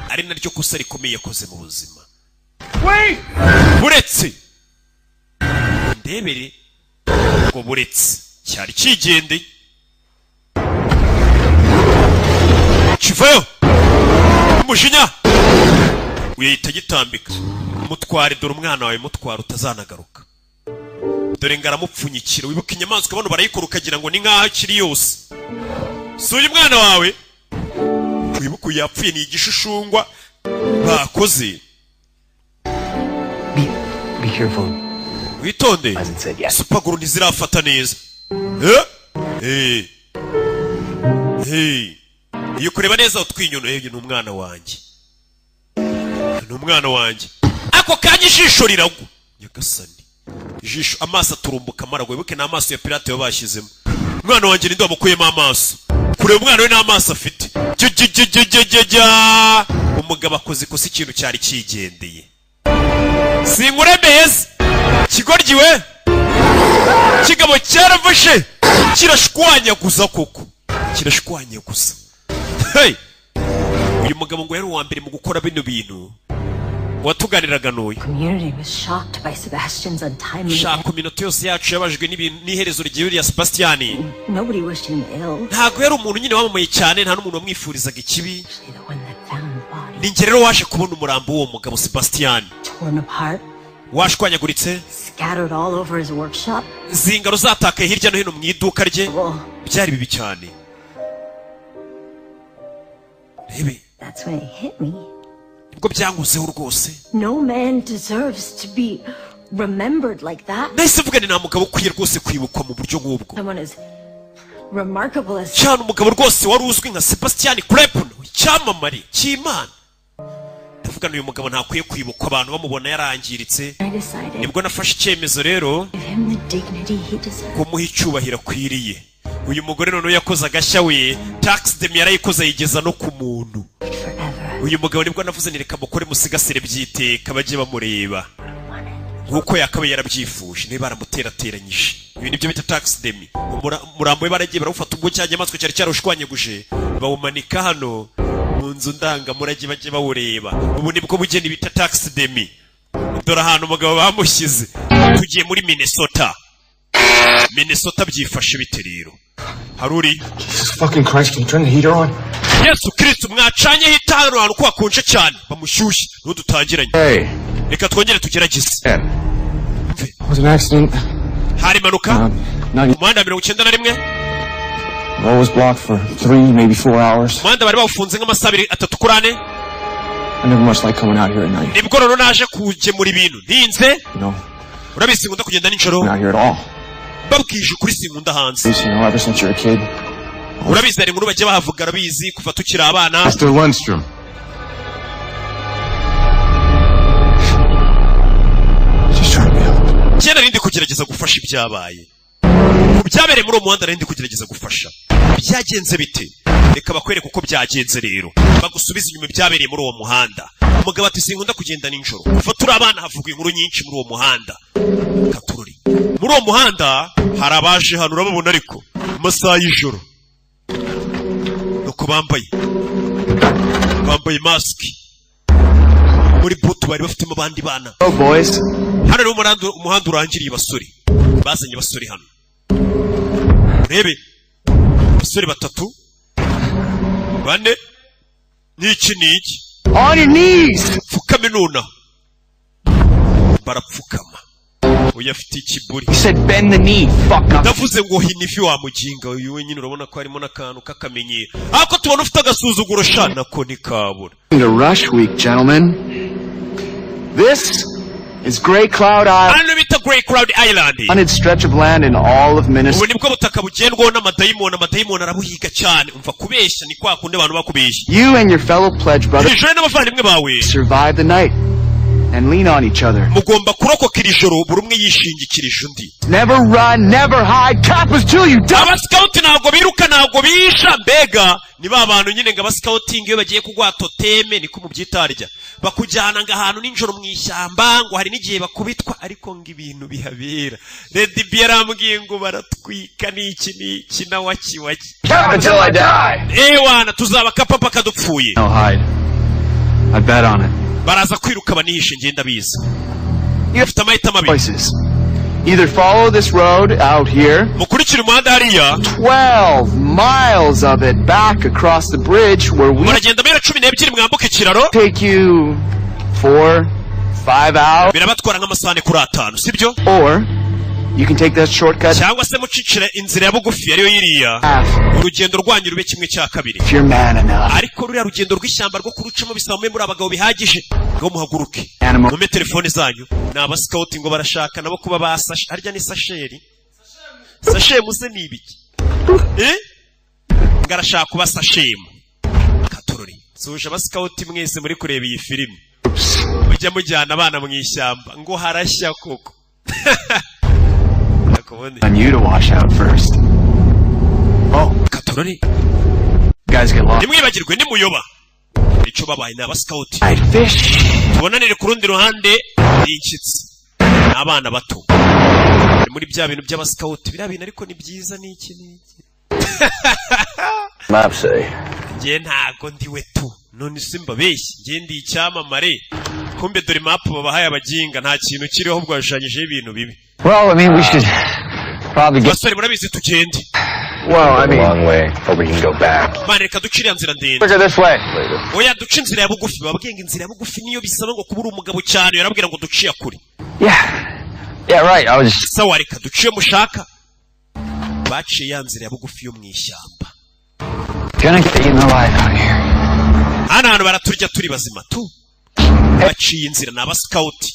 ari naryo kosa rikomeye yakoze mu buzima. Buretse ndebere ngo buretse cyari kigendeye kivayo umujinya uyahita gitambika, mutware dore umwana wawe, mutware utazanagaruka. Dore ngaramupfunyikira. Wibuka inyamaswa bano barayikora ukagira ngo ni nkaho akiri yose. Si uyu mwana wawe, wibuka uyu yapfuye ni igishushungwa bakoze. Be careful. Witonde, supaguru ntizirafata neza. Iyo kureba neza utwinyono, ni umwana wanjye, ni umwana wanjye. Ako kanya ijisho riragwa, nyagasani, ijisho, amaso aturumbuka amaragwa. Wibuke n'amaso ya pirate bashyizemo. Umwana wanjye ninde wamukuyemo amaso? Kureba umwana we n'amaso afite. Umugabo akoze ikosa, ikintu cyari kigendeye. Sinkuremeze kigoryi we, kigabo cyaravashe kirashwanyaguza koko, kirashwanyaguza. Hey! Uyu mugabo ngo yari uwa mbere mu gukora bino bintu watuganiraga n'uyu. Community was shocked by Sebastian's untimely Shaka minota yose yacu yabajwe n'iherezo ry'uriya Sebastian. Nobody wished him ill. Ntago yari umuntu nyine wamamaye cyane, nta n'umuntu wamwifurizaga ikibi. Ni njye rero waje kubona umurambo w'uwo mugabo Sebastian Torn apart Washwanyaguritse. Scattered all over his workshop. Zingaro zatakaye hirya no hino mu iduka rye. Byari bibi cyane, rebe. That's when it hit me. Nibwo byanguzeho rwose. No man deserves to be remembered like that. Nahise mvuga ni nta mugabo ukwiye rwose kwibukwa mu buryo nk'ubwo. Someone as remarkable as Cyane, umugabo rwose wari uzwi nka Sebastian Klepno, icyamamare cy'Imana. Ndavuga uyu mugabo ntakwiye kwibukwa abantu bamubona yarangiritse. I decided Nibwo nafashe icyemezo rero give him the dignity he deserves. kumuha icyubahiro akwiriye. Uyu mugore noneho yakoze agashya, we taxidermy yarayikoze, ayigeza no ku muntu. Uyu mugabo nibwo navuze ni reka mukore musigasire byiteka, bajye bamureba nk'uko yakabaye yarabyifuje. Niba baramuterateranyije, ibi nibyo bita taxidermy. Umurambo we baragiye barawufata, ubwo cya nyamaswa cyari cyarawushwanyaguje, bawumanika hano mu nzu ndangamurage, bajye bawureba. Ubu nibwo bugeni bita taxidermy. Dore ahantu umugabo bamushyize. Tugiye muri Minnesota. Minnesota byifashe bite rero? Hari uri? Jesus fucking Christ, can you turn the heater on? Yesu Kristu, mwacanyeho itara ahantu ko hakonje cyane, bamushyushye n'udutangiranye. Hey. Reka twongere tugerageze. It was an accident. Hari impanuka 90 umuhanda wa 91. Road was blocked for 3, maybe 4 hours. Umuhanda bari bawufunze nk'amasaha abiri, atatu kuri ane. I never much like coming out here at night. Nibwo rero naje kugemura ibintu ntinze. You know, Urabizi sinkunda kugenda nijoro. not here at all. Babwije ukuri, sinkunda hanze. Ever since you're a kid. Urabizi hari inkuru bagiye bahavuga, arabizi kuva tukiri abana. Mr. Lundstrom. Just trying to help. Njye nari ndi kugerageza gufasha ibyabaye ku byabereye muri uwo muhanda, nari ndi kugerageza gufasha. Byagenze bite? Reka bakwereke uko byagenze rero, bagusubize inyuma ibyabereye muri uwo muhanda. Umugabo ati sinkunda kugenda nijoro, kuva turi abana havugwa inkuru nyinshi muri uwo muhanda. Katururi, muri uwo muhanda hari abaje hano, urababona, ariko mu masaha y'ijoro, nuko bambaye masiki, muri butu bari bafitemo abandi bana. Oh, boys. Hano rero umuhanda urangiriye. Basore, bazanye abasore hano, urebe abasore batatu, bane, n'iki n'iki. On your knees! Pfukame nonaha. Barapfukama. Uyu afite ikiburi. You said bend the knee, fuck up. Ndavuze ngo hina ivi, wa muginga. Uyu wenyine urabona ko harimo n'akantu k'akamenyero, ariko tubona ufite agasuzuguro sha, nako ntikabura. To Rush Week, gentlemen. This is Great Cloud Island, Hano bita Grey Cloud Island, haunted stretch of land in all of ubu Minnesota. nibwo butaka bugendwaho n'amadayimoni. Amadayimoni arabuhiga cyane. Umva, kubeshya ni kwa kundi abantu bakubeshya. You and your fellow pledge brothers Iri joro n'abavandimwe bawe survive the night and lean on each other. mugomba kurokoka iri joro, buri umwe yishingikirije undi. Never run, never hide, Kappas till you die. Abasikawuti ntabwo biruka, ntabwo bisha. Mbega ni ba bantu nyine ngo abasikawutingi iyo bagiye kuguha toteme, niko mubyitarya, bakujyana ngo ahantu nijoro mu ishyamba, ngo hari n'igihe bakubitwa, ariko ngo ibintu bihabera. Redi B yarambwiye ngo baratwika n'iki n'iki na waki waki. Cap until I die. Ewana, tuzaba kapa paka dupfuye. No hide. I bet on it. Baraza kwiruka banihishe, ngenda biza. Ufite amahitamo abiri. Choices. Either follow this road out here, Mukurikire umuhanda hariya, 12 miles of it back across the bridge where we muragenda mayiro 12 mwambuka ikiraro, take you 4, 5 hours, birabatwara nk'amasaha ane kuri atanu, sibyo? or you can take that shortcut Cyangwa se mucicire inzira ya bugufi, ariyo yiriya, half urugendo rwanyu rube kimwe cya kabiri. if you're man enough. Ariko ruriya rugendo rw'ishyamba rwo kurucamo bisaba mube muri abagabo bihagije. Ngo muhaguruke. Animal. Mume telefone zanyu. Ni abasikawuti, ngo barashaka nabo kuba ba sashe. Harya ni sasheri, sashemu se ni ibiki? Eh, ngo arashaka kuba sashemu. Katorori suje abasikawuti mwese muri kureba iyi filimi, mujya mujyana abana mu ishyamba, ngo harashya koko. Nakubone. On you to wash out first. Oh, Katorori. guys get lost. Ntimwibagirwe, nimuyoba icyo babaye ni abasikawuti. I'd fish. Tubonanire ku rundi ruhande. Ni inshyitsi, ni abana bato. Ni muri bya bintu by'abasikawuti, biriya bintu ariko ni byiza, ni iki n'iki. Map say. Njye ntago ndiwe tu, none se mbabeshye? Njye ndi icyamamare. Kumbe dore mapu babahaye abaginga, nta kintu kiriho, ahubwo hashushanyijeho ibintu bibi. Well, I mean, we should probably get. Basore, murabizi, tugende. Well, I mean, Long way, or we can go back. Mane, reka duce iriya nzira ndende. Quicker this way. Oya, duce inzira ya bugufi. Bababwiye ngo inzira ya bugufi niyo bisaba ngo kuba uri umugabo cyane. Yarabwira ngo duciye kure. Yeah, right. I was. Sawa, reka duciye mushaka. Baciye ya nzira ya bugufi yo mu ishyamba. Gonna get eaten alive out here. Hano hantu baraturya turi bazima tu. Baciye inzira, ni abasikawuti.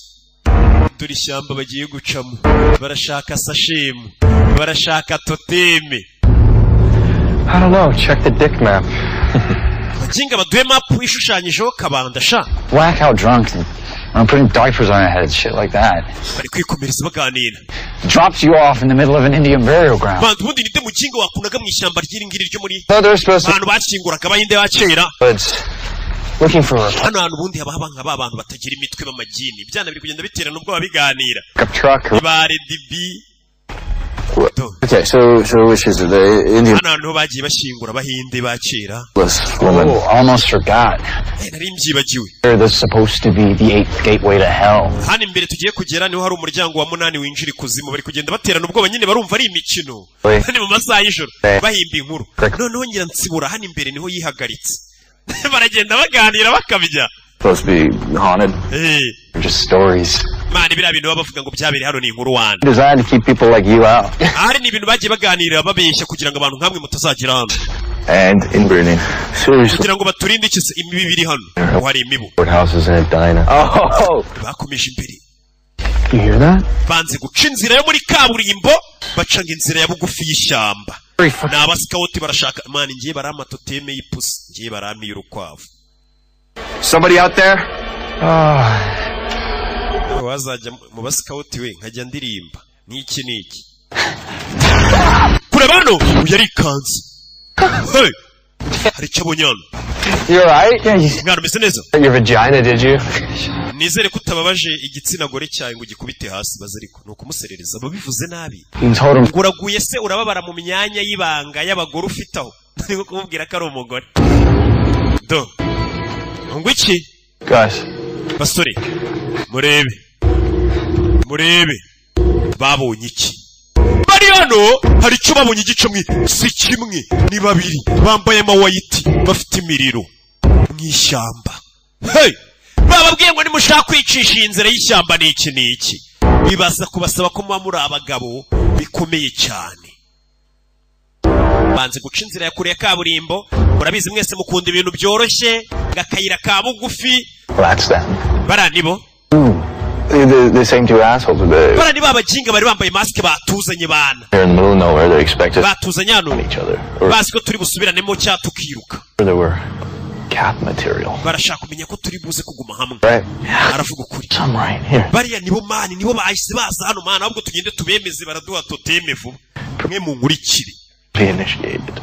Dore ishyamba bagiye gucamo, barashaka sachem, barashaka toteme. I don't know. Check the dick map. Baginga baduhe mapu ishushanyijeho kabanda sha. Blackout drunk and I'm putting diapers on her head, shit like that. Bari kwikomereza baganira. Drops you off in the middle of an Indian burial ground. Bantu, ubundi ninde muginga wakunaga mu ishyamba ry'iri ngiri ryo muri So they're supposed to. ahantu bashyinguraga Abahinde ba kera? But looking for a Hano hantu ubundi haba haba nka ba bantu batagira imitwe b'amagini. Ibyana biri kugenda biterana ubwoba biganira. Pickup truck. Ba redibi. Okay, so which is it? The Indian Hano hantu bagiye bashyingura Abahinde ba kera. Woman. Oh, almost forgot. Nari mbyibagiwe. That's supposed to be the eighth gateway to hell. Hano imbere tugiye kugera niho hari umuryango wa munani winjira ikuzimu. Bari kugenda baterana ubwoba nyine, barumva ari imikino. Ni mu masaha y'ijoro, bahimba inkuru. Noneho Nyiransibura hano imbere niho yihagaritse. Baragenda baganira bakabya. Supposed to be haunted. Just stories. Man, biriya bintu baba bavuga ngo byabereye hano ni inkuru wana. Designed to keep people like you out. Ahari ni ibintu bagiye baganira babeshya kugira ngo abantu nkamwe mutazagera hano. And inbreeding. Seriously. Kugira ngo baturinde iki se? Imibu iri hano, aho hari imibu. Houses in a diner. Oh! Bakomeje imbere. You hear that? Banze guca inzira yo muri kaburimbo, bacanga inzira ya bugufi y'ishyamba. Ni abasikawuti, barashaka man. Ngiye barampa toteme y'ipusi, ngiye barampa iy'urukwavu. Somebody out there? Wazajya mu basikawuti we nkajya ndirimba n'iki n'iki. Kureba hano, uyu arikanze. Hey! Hari icyo abonye hano. You alright? Yeah, you Mwana, umeze neza? Your vagina, did you? Nizere ko utababaje igitsina gore cyawe ngo ugikubite hasi. Baze ariko ni ukumuserereza, babivuze nabi. You told him. Ngo uraguye se, urababara mu myanya y'ibanga y'abagore ufite aho? Ni nko kumubwira ko ari umugore do ngo iki? Guys, Basore, murebe, murebe, babonye iki? Bari hano, hari icyo babonye igice mwe. Si kimwe, ni babiri, bambaye amawayiti, bafite imiriro mu ishyamba. Hey! Bababwiye ngo nimushaka kwicisha iyi nzira y'ishyamba ni iki n'iki, bibaza kubasaba ko muba muri abagabo bikomeye cyane. Banze guca inzira ya kure ya kaburimbo. Murabizi mwese mukunda ibintu byoroshye, ngo akayira ka bugufi. Well, that's them. Bariya nibo. The same two assholes with the Bariya ni ba baginga bari bambaye masike batuzanye bana. They're in the middle of nowhere. They expect us Batuzanye hano each other. Or bazi ko turi busubiranemo cyangwa tukiruka. They were cap material. Barashaka kumenya ko turi buze kuguma hamwe. Right? Aravuga ukuri. I'm right here. Bariya nibo man, nibo bahise baza hano man. Ahubwo tugende tubemeze, baraduha toteme vuba. Mwe munkurikire. Be initiated.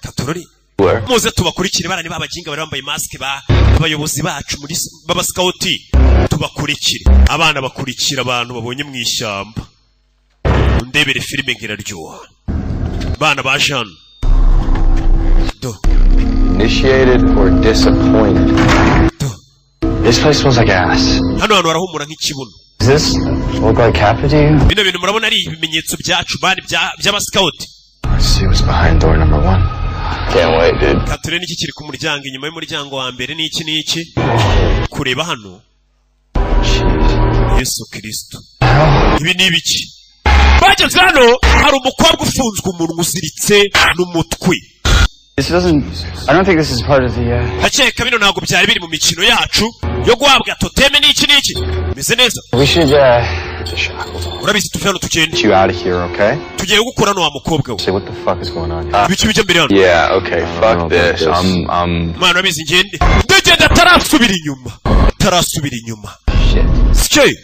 Katorori. Where? Muze tubakurikire. Bariya ni babaginga bari bambaye masike ba abayobozi bacu muri b'abasikawuti. Tubakurikire. Abana bakurikira abantu babonye mu ishyamba. Undebere filime ngiraryoha. Bana baje hano do. Initiated or disappointed. This place smells like ass. Hano hantu harahumura nk'ikibuno. Does this look like Kappa to you? Bino bintu murabona ari ibimenyetso byacu bari by'abasikawuti? Let's see what's behind door number one. Can't wait, dude. Kature n'iki kiri ku muryango, inyuma y'umuryango wa mbere n'iki n'iki? Kureba hano, Yesu Kirisito, ibi ni ibiki? Bageze hano hari umukobwa ufunzwe umunwa uziritse n'umutwe. This doesn't. I don't think this is part of the. Ndakeka bino ntabwo byari biri mu mikino yacu yo guhabwa toteme n'iki n'iki. Meze neza. We should. Get the shackles off. Urabizi, tuve hano tugende. Get you out of here, okay? Tugiye gukura hano wa mukobwa we. Say, what the fuck is going on here? Ibiki bijya mbere hano? Yeah, okay, fuck this. I'm. Mwana, urabizi, ngende, ndagenda. Atarasubira inyuma, atarasubira inyuma. Shit. Sike.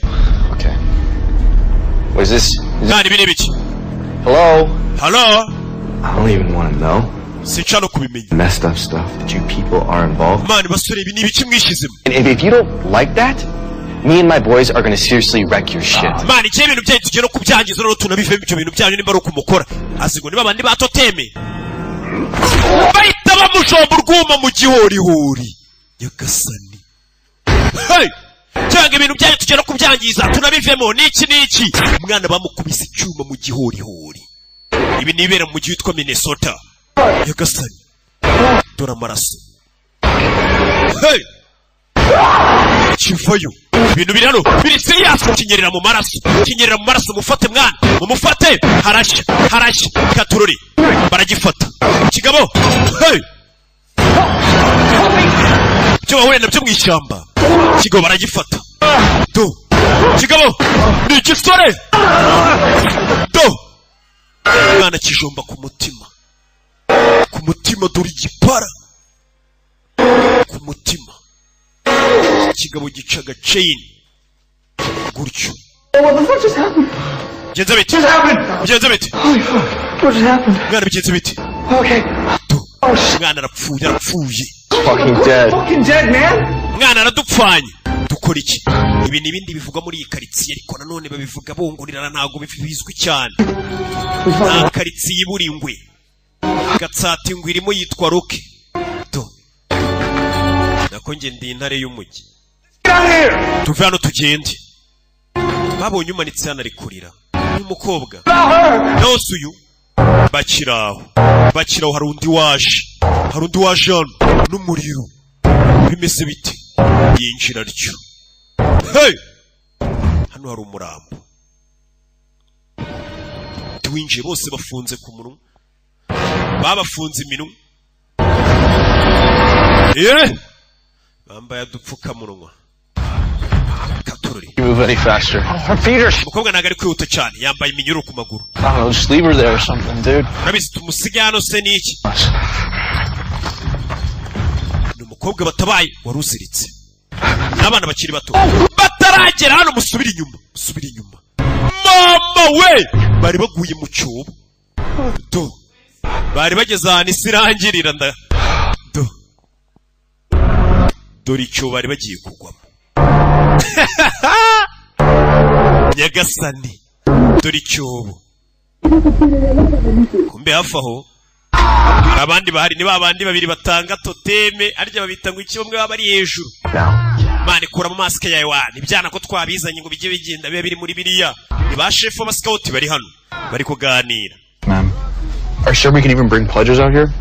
Okay. What is this? Is Mwana, ibi ni ibiki? Hello? Hello? I don't even want to know. Sinshaka no kubimenya. Messed up stuff that you people are involved. Mwana, basore, ibi ni ibiki mwishyizemo? And if you don't like that, me and my boys are gonna seriously wreck your shit. Mwana, igihe ibintu byanyu tugiye no kubyangiza, noneho tunabivemo ibyo bintu byanyu. Nimba ari ukumukora azi ngo niba abandi ba toteme bahita bamushomba urwuma mu gihorihori. Nyagasani, hey! Cyangwa ibintu byanyu tugiye no kubyangiza tunabivemo n'iki n'iki. Umwana bamukubise icyuma mu gihorihori. Ibi nibera mu mujyi witwa Minnesota. Nyagasani, dore amaraso. Hey! Kivayo. Ibintu biri hano biri serious. Kinyerera mu maraso, kinyerera mu maraso. Mufate mwana, mumufate. Harashya, harashya. Katururi baragifata kigabo. Hey! Ibyo bahuye nabyo mu ishyamba, kigabo baragifata. Do kigabo ni igisore, do mwana kijomba ku mutima, ku mutima. Dore igipara ku mutima. Ikigabo gica agaceyini gutyo. Bigenze bite? Bigenze bite mwana? Bigenze bite? Mwana arapfuye, arapfuye. Fucking dead. Fucking dead, man. Mwana aradupfanye, dukora iki? Ibi ni ibindi bivugwa muri iyi karitsiye, ariko nanone babivuga bungurirana, ntabwo bizwi cyane. Nta karitsiye ibura ingwe. Gatsata ingwe irimo yitwa Roke. Do nako njye ndi intare y'umujyi. Tuve hano tugende. Babonye umanitse hano ari kurira uyu mukobwa yose uyu. Bakiraho, bakiraho, hari undi waje, hari undi waje hano n'umuriro. Bimeze bite? Yinjira atyo. Hey! Hano hari umurambo. Tuwinjiye bose bafunze ku munwa, babafunze iminwa, bambaye udupfukamunwa. Katururi. You move any faster. Her feet are. Umukobwa ntabwo ari kwihuta cyane, yambaye iminyururu ku maguru. I don't know, just leave her there or something, dude. Urabizi, tumusige hano se ni iki? Ni umukobwa batabaye wari uziritse n'abana bakiri bato bataragera hano. Musubire inyuma, musubire inyuma. Mama we, bari baguye mu cyobo. Do bari bageze ahantu isi irangirira. Nda do dore icyobo bari bagiye kugwamo. Nyagasani, dore icyobo. Kumbe hafi aho hari abandi bahari, ni ba bandi babiri batanga toteme, arya babita ngo iki, bamwe baba bari hejuru. Mani, kuramo masike yawe wa ibyana ko twabizanye ngo bijye bigenda biba biri muri biriya. Ni ba shefu b'abasikawuti bari hano, bari kuganira. Man. Are you sure we can even bring pledges out here?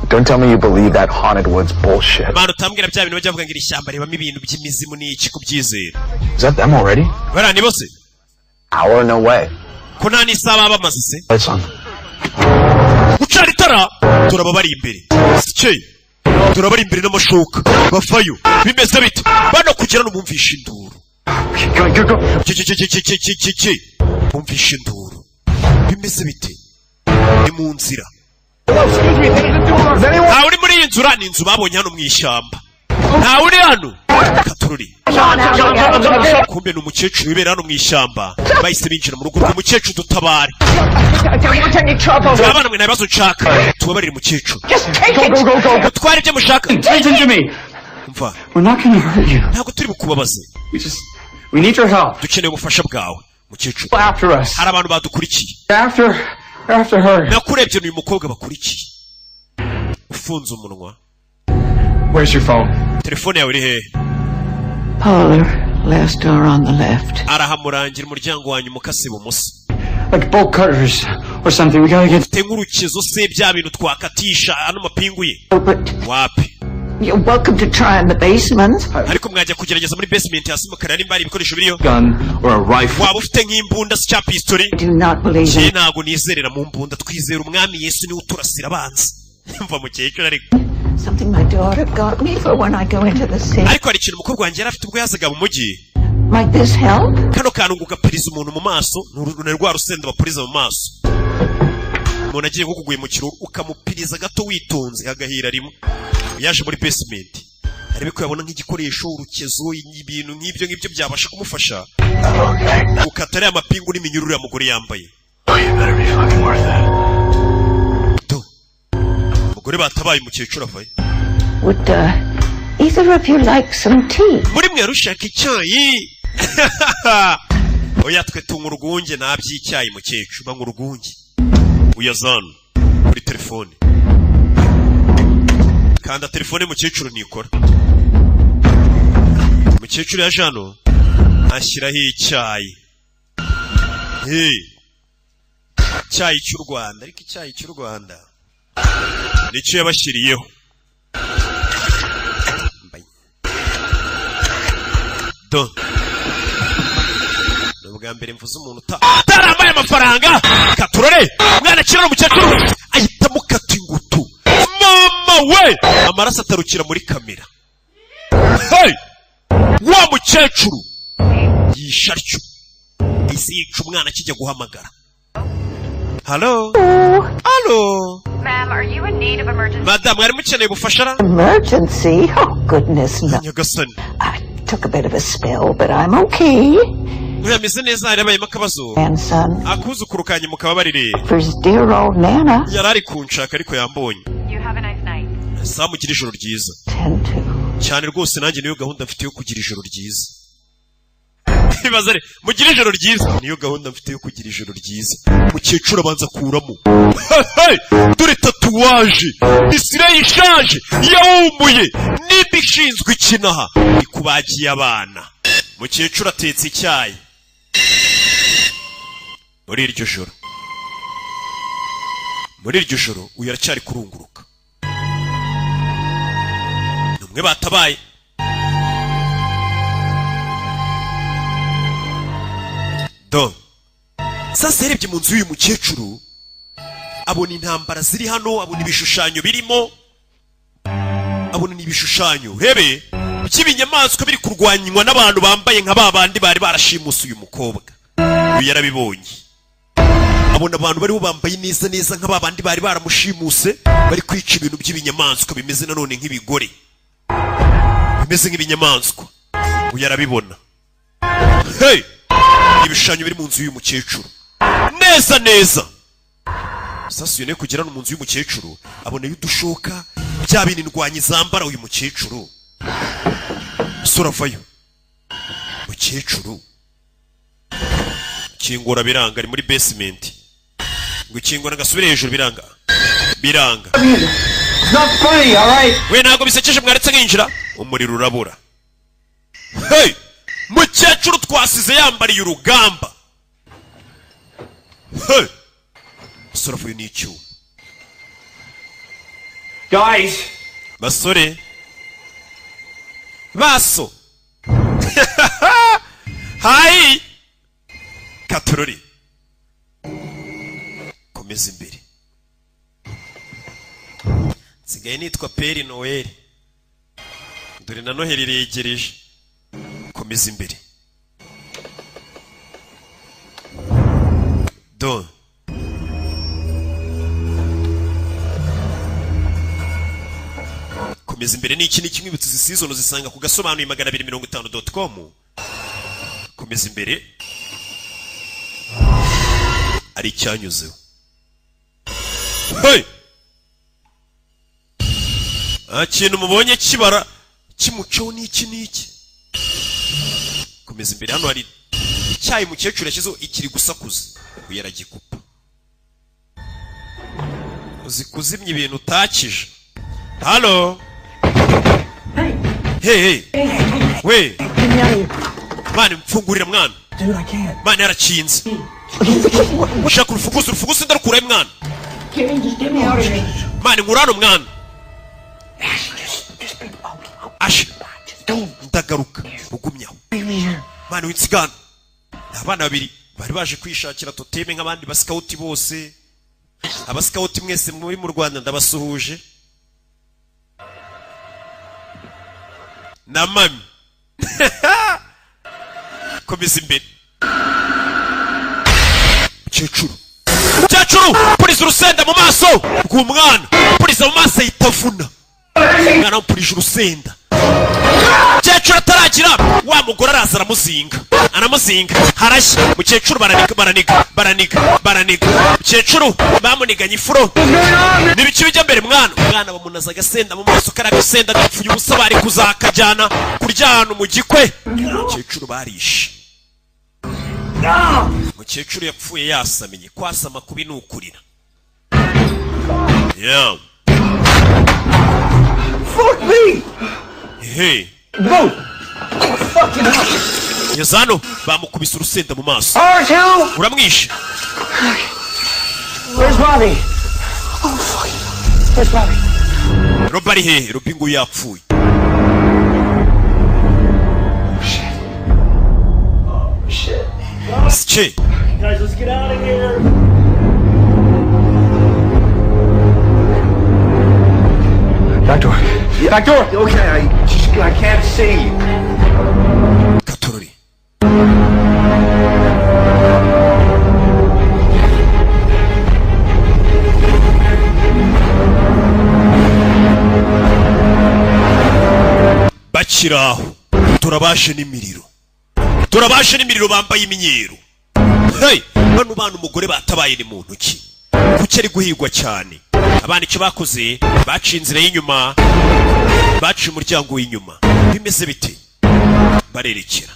Don't tell me you believe that haunted woods bullshit. Mani, utambwira bya bintu bajya bavuga ngo iri shyamba ribamo ibintu by'imizimu n'iki, kubyizera. Is that them already? Bariya ni bose. Hour? No way. Ko nta n'isaha baba bamaze se? Lights on. Gucana itara, turaba bari imbere sikeye, turaba bari imbere n'amashoka bavayo. Bimeze bite bano kugira ngo bumvishe induru? Ki, ki, ki, ki, ki, ki, ki, ki. Bumvishe induru, bimeze bite? Ni mu nzira, ntawe uri muri iyi nzu. Ni inzu babonye hano mu ishyamba, ntawe uri hano. Katururi. Kumbe ni umukecuru wibera hano mu ishyamba. Bahise binjira mu rugo rw'umukecuru. Dutabare abana mwe, nta bibazo nshaka. Tubabarire umukecuru, mutware ibyo mushaka. Listen to me. Mva. We're not gonna hurt you. Ntabwo turi bukubabaze. We need your help. Dukeneye ubufasha bwawe, mukecuru. After us. Hari abantu badukurikiye. After her. Nakurebye, ni uyu mukobwa bakurikiye ufunze umunwa. Where's your phone? Telefone yawe iri hehe? Parlor, last door on the left. Arahamurangira, umuryango wanyu umukase ibumoso. Like bolt cutters or something. We gotta get. Ufite nk'urukezo se, bya bintu twakatisha ano mapingu ye? Wapi. You're welcome to try in the basement. Ariko mwajya kugerageza muri basement hasi mukareba nimba hari ibikoresho biriyo. Gun or a rifle. Waba ufite nk'imbunda se cya pistori? Do not believe Njye in ntabwo nizerera mu mbunda, twizera umwami Yesu, niwe uturasira abanzi. Mva mukecuru ariko. Something my daughter got me for when I go into the city. Ariko hari ikintu umukobwa wanjye yari afite ubwo yazaga mu mujyi. Might this help? Kano kantu ngo ugapiriza umuntu mu maso, ni rwa rusenda bapuriza mu maso. Umuntu agiye nko kuguhemukira, ukamupiriza gato witonze agahira rimwe. Yaje muri basement arebe ko yabona nk'igikoresho, urukezo, ibintu nk'ibyo ngibyo byabasha kumufasha gukata ariya mapingu n'iminyururu uriya mugore yambaye. Do umugore batabaye, umukecuru avayo. Would either of you like some tea? Muri mwe rushaka icyayi? Oya, twe tunywa urwunge, nta by'icyayi mukecuru, banywa urwunge. Uyazana kuri telefone, kanda telefone mukecuru nikora. Umukecuru yaje hano ashyiraho icyayi. Hey. Icyayi cy'u Rwanda, ariko icyayi cy'u Rwanda nicyo yabashyiriyeho. Do, ni ubwa mbere mvuze umuntu utarambaye amafaranga. Katurore, umwana akira, umukecuru ahita amukata ingutu. Mama we, amaraso atarukira muri kamera. Hey! Wa mukecuru yishe atyo, isi yica umwana akijya guhamagara. Halo, halo. Ma'am, are you in need of emergency? Madamu, mwari mukeneye ubufasha ra? Emergency? Oh, goodness, no. Nyagasani. I took a bit of a spill, but I'm okay. Uyu ameze neza, hari habayemo akabazo. Grandson, Akuzukuru kanjye mukababarire. for his dear old Nana. Yari ari kunshaka, ariko yambonye. You have a nice night. Saa, mugire ijoro ryiza. 10 to. Cyane rwose, nanjye niyo gahunda mfite yo kugira ijoro ryiza. Ibaze ari mugire ijoro ryiza, niyo gahunda mfite yo kugira ijoro ryiza. Mukecuru abanza akuramo. Hey! Dore tatouage, misire ishaje yawumuye nimba ishinzwe ikinaha ikubagiye abana. Mukecuru atetse icyayi muri iryo joro. Muri iryo joro, uyu aracyari kurunguruka, ni umwe batabaye. Do, sasa yarebye mu nzu y'uyu mukecuru, abona intambara ziri hano, abona ibishushanyo birimo, abona n'ibishushanyo urebe by'ibinyamaswa biri kurwanywa n'abantu bambaye nka ba bandi bari barashimuse uyu mukobwa. Uyu yarabibonye, abona abantu bariho bambaye neza neza nka ba bandi bari baramushimuse, bari kwica ibintu by'ibinyamaswa bimeze nanone nk'ibigore, bimeze nk'ibinyamaswa. Uyu arabibona. Hey! Ibishushanyo biri mu nzu y'uyu mukecuru neza neza. Sasa uyu kugera no mu nzu y'umukecuru, abonayo udushoka, bya bintu indwanyi zambara. Uyu mukecuru, umusore avayo, mukecuru kingura biranga, ari muri basement, ngo ikingura gasubire hejuru, biranga, biranga. It's not funny, all right? We, ntabwo bisekeje, mwaretse nkinjira. Umuriro urabura. Hey! Mukecuru twasize yambariye urugamba. Hey! Umusore avuye n'icyuma. Guys! Basore, baso hayi katorori, komeza imbere. Nsigaye nitwa Père Noël, dore na Noheli iregereje. Komeza imbere. Do, komeza imbere. Ni iki? Ni kimwe izi season uzisanga ku gasobanuye 250.com. Komeza imbere, ari icyanyuzeho. Hey! Nta kintu mubonye kibara kimucaho n'iki n'iki. Komeza imbere. Hano hari icyayi umukecuru yashyizeho, ikiri gusakuza. Uyu aragikupa. Uzi kuzimya ibintu utakije? Halo, hey, hey, we mwana, mfungurira mwana. Dude, I can't. Mwana, yarakinze. Ushaka urufunguzo? Urufunguzo ndarukurahe mwana? Get me, just get me out of here. Mwana, nkura hano mwana. Asha, ndagaruka, ugumyaho mwana, w'insigano. Ni abana babiri bari baje kwishakira totem nk'abandi basikawuti bose. Abasikawuti mwese muri mu Rwanda, ndabasuhuje na mami. Komeza imbere. Mukecuru, mukecuru, puriza urusenda mu maso bw'umwana, puriza mu maso, ahita avuna umwana, amupurije urusenda. Mukecuru ataragira, wa mugore araza aramuzinga, aramuzinga, harashya. Mukecuru baraniga, baraniga, baraniga, baraniga. Mukecuru bamuniganye ifuro. N'ibiki bijya mbere mwana? Umwana bamunaza agasenda mu maso, kariya agasenda gapfuye ubusa, bari kuzakajyana kurya ahantu mu gikwe. Mukecuru barishe. Mukecuru yapfuye yasamenye. Kwasama kubi ni ukurira. Yeah. Fuck me! Hey. Move! Fucking hell! Ngeze hano, bamukubise urusenda mu maso. R2! Uramwishe. Where's Robbie? Oh, fuck. Where's Robbie? Robi ari hehe? Robi ngo yapfuye. Cye. Guys, let's get out of here. Back door. Back door. Okay, I can't see. Katorori. Bakiraho turabashe n'imiriro, turabashe n'imiriro, bambaye imyeru. Hey, bano bana umugore batabaye ni mu ntoki, kuki ari guhigwa cyane? Abana icyo bakoze, baciye inzira y'inyuma, baciye umuryango w'inyuma. Bimeze bite? Barerekera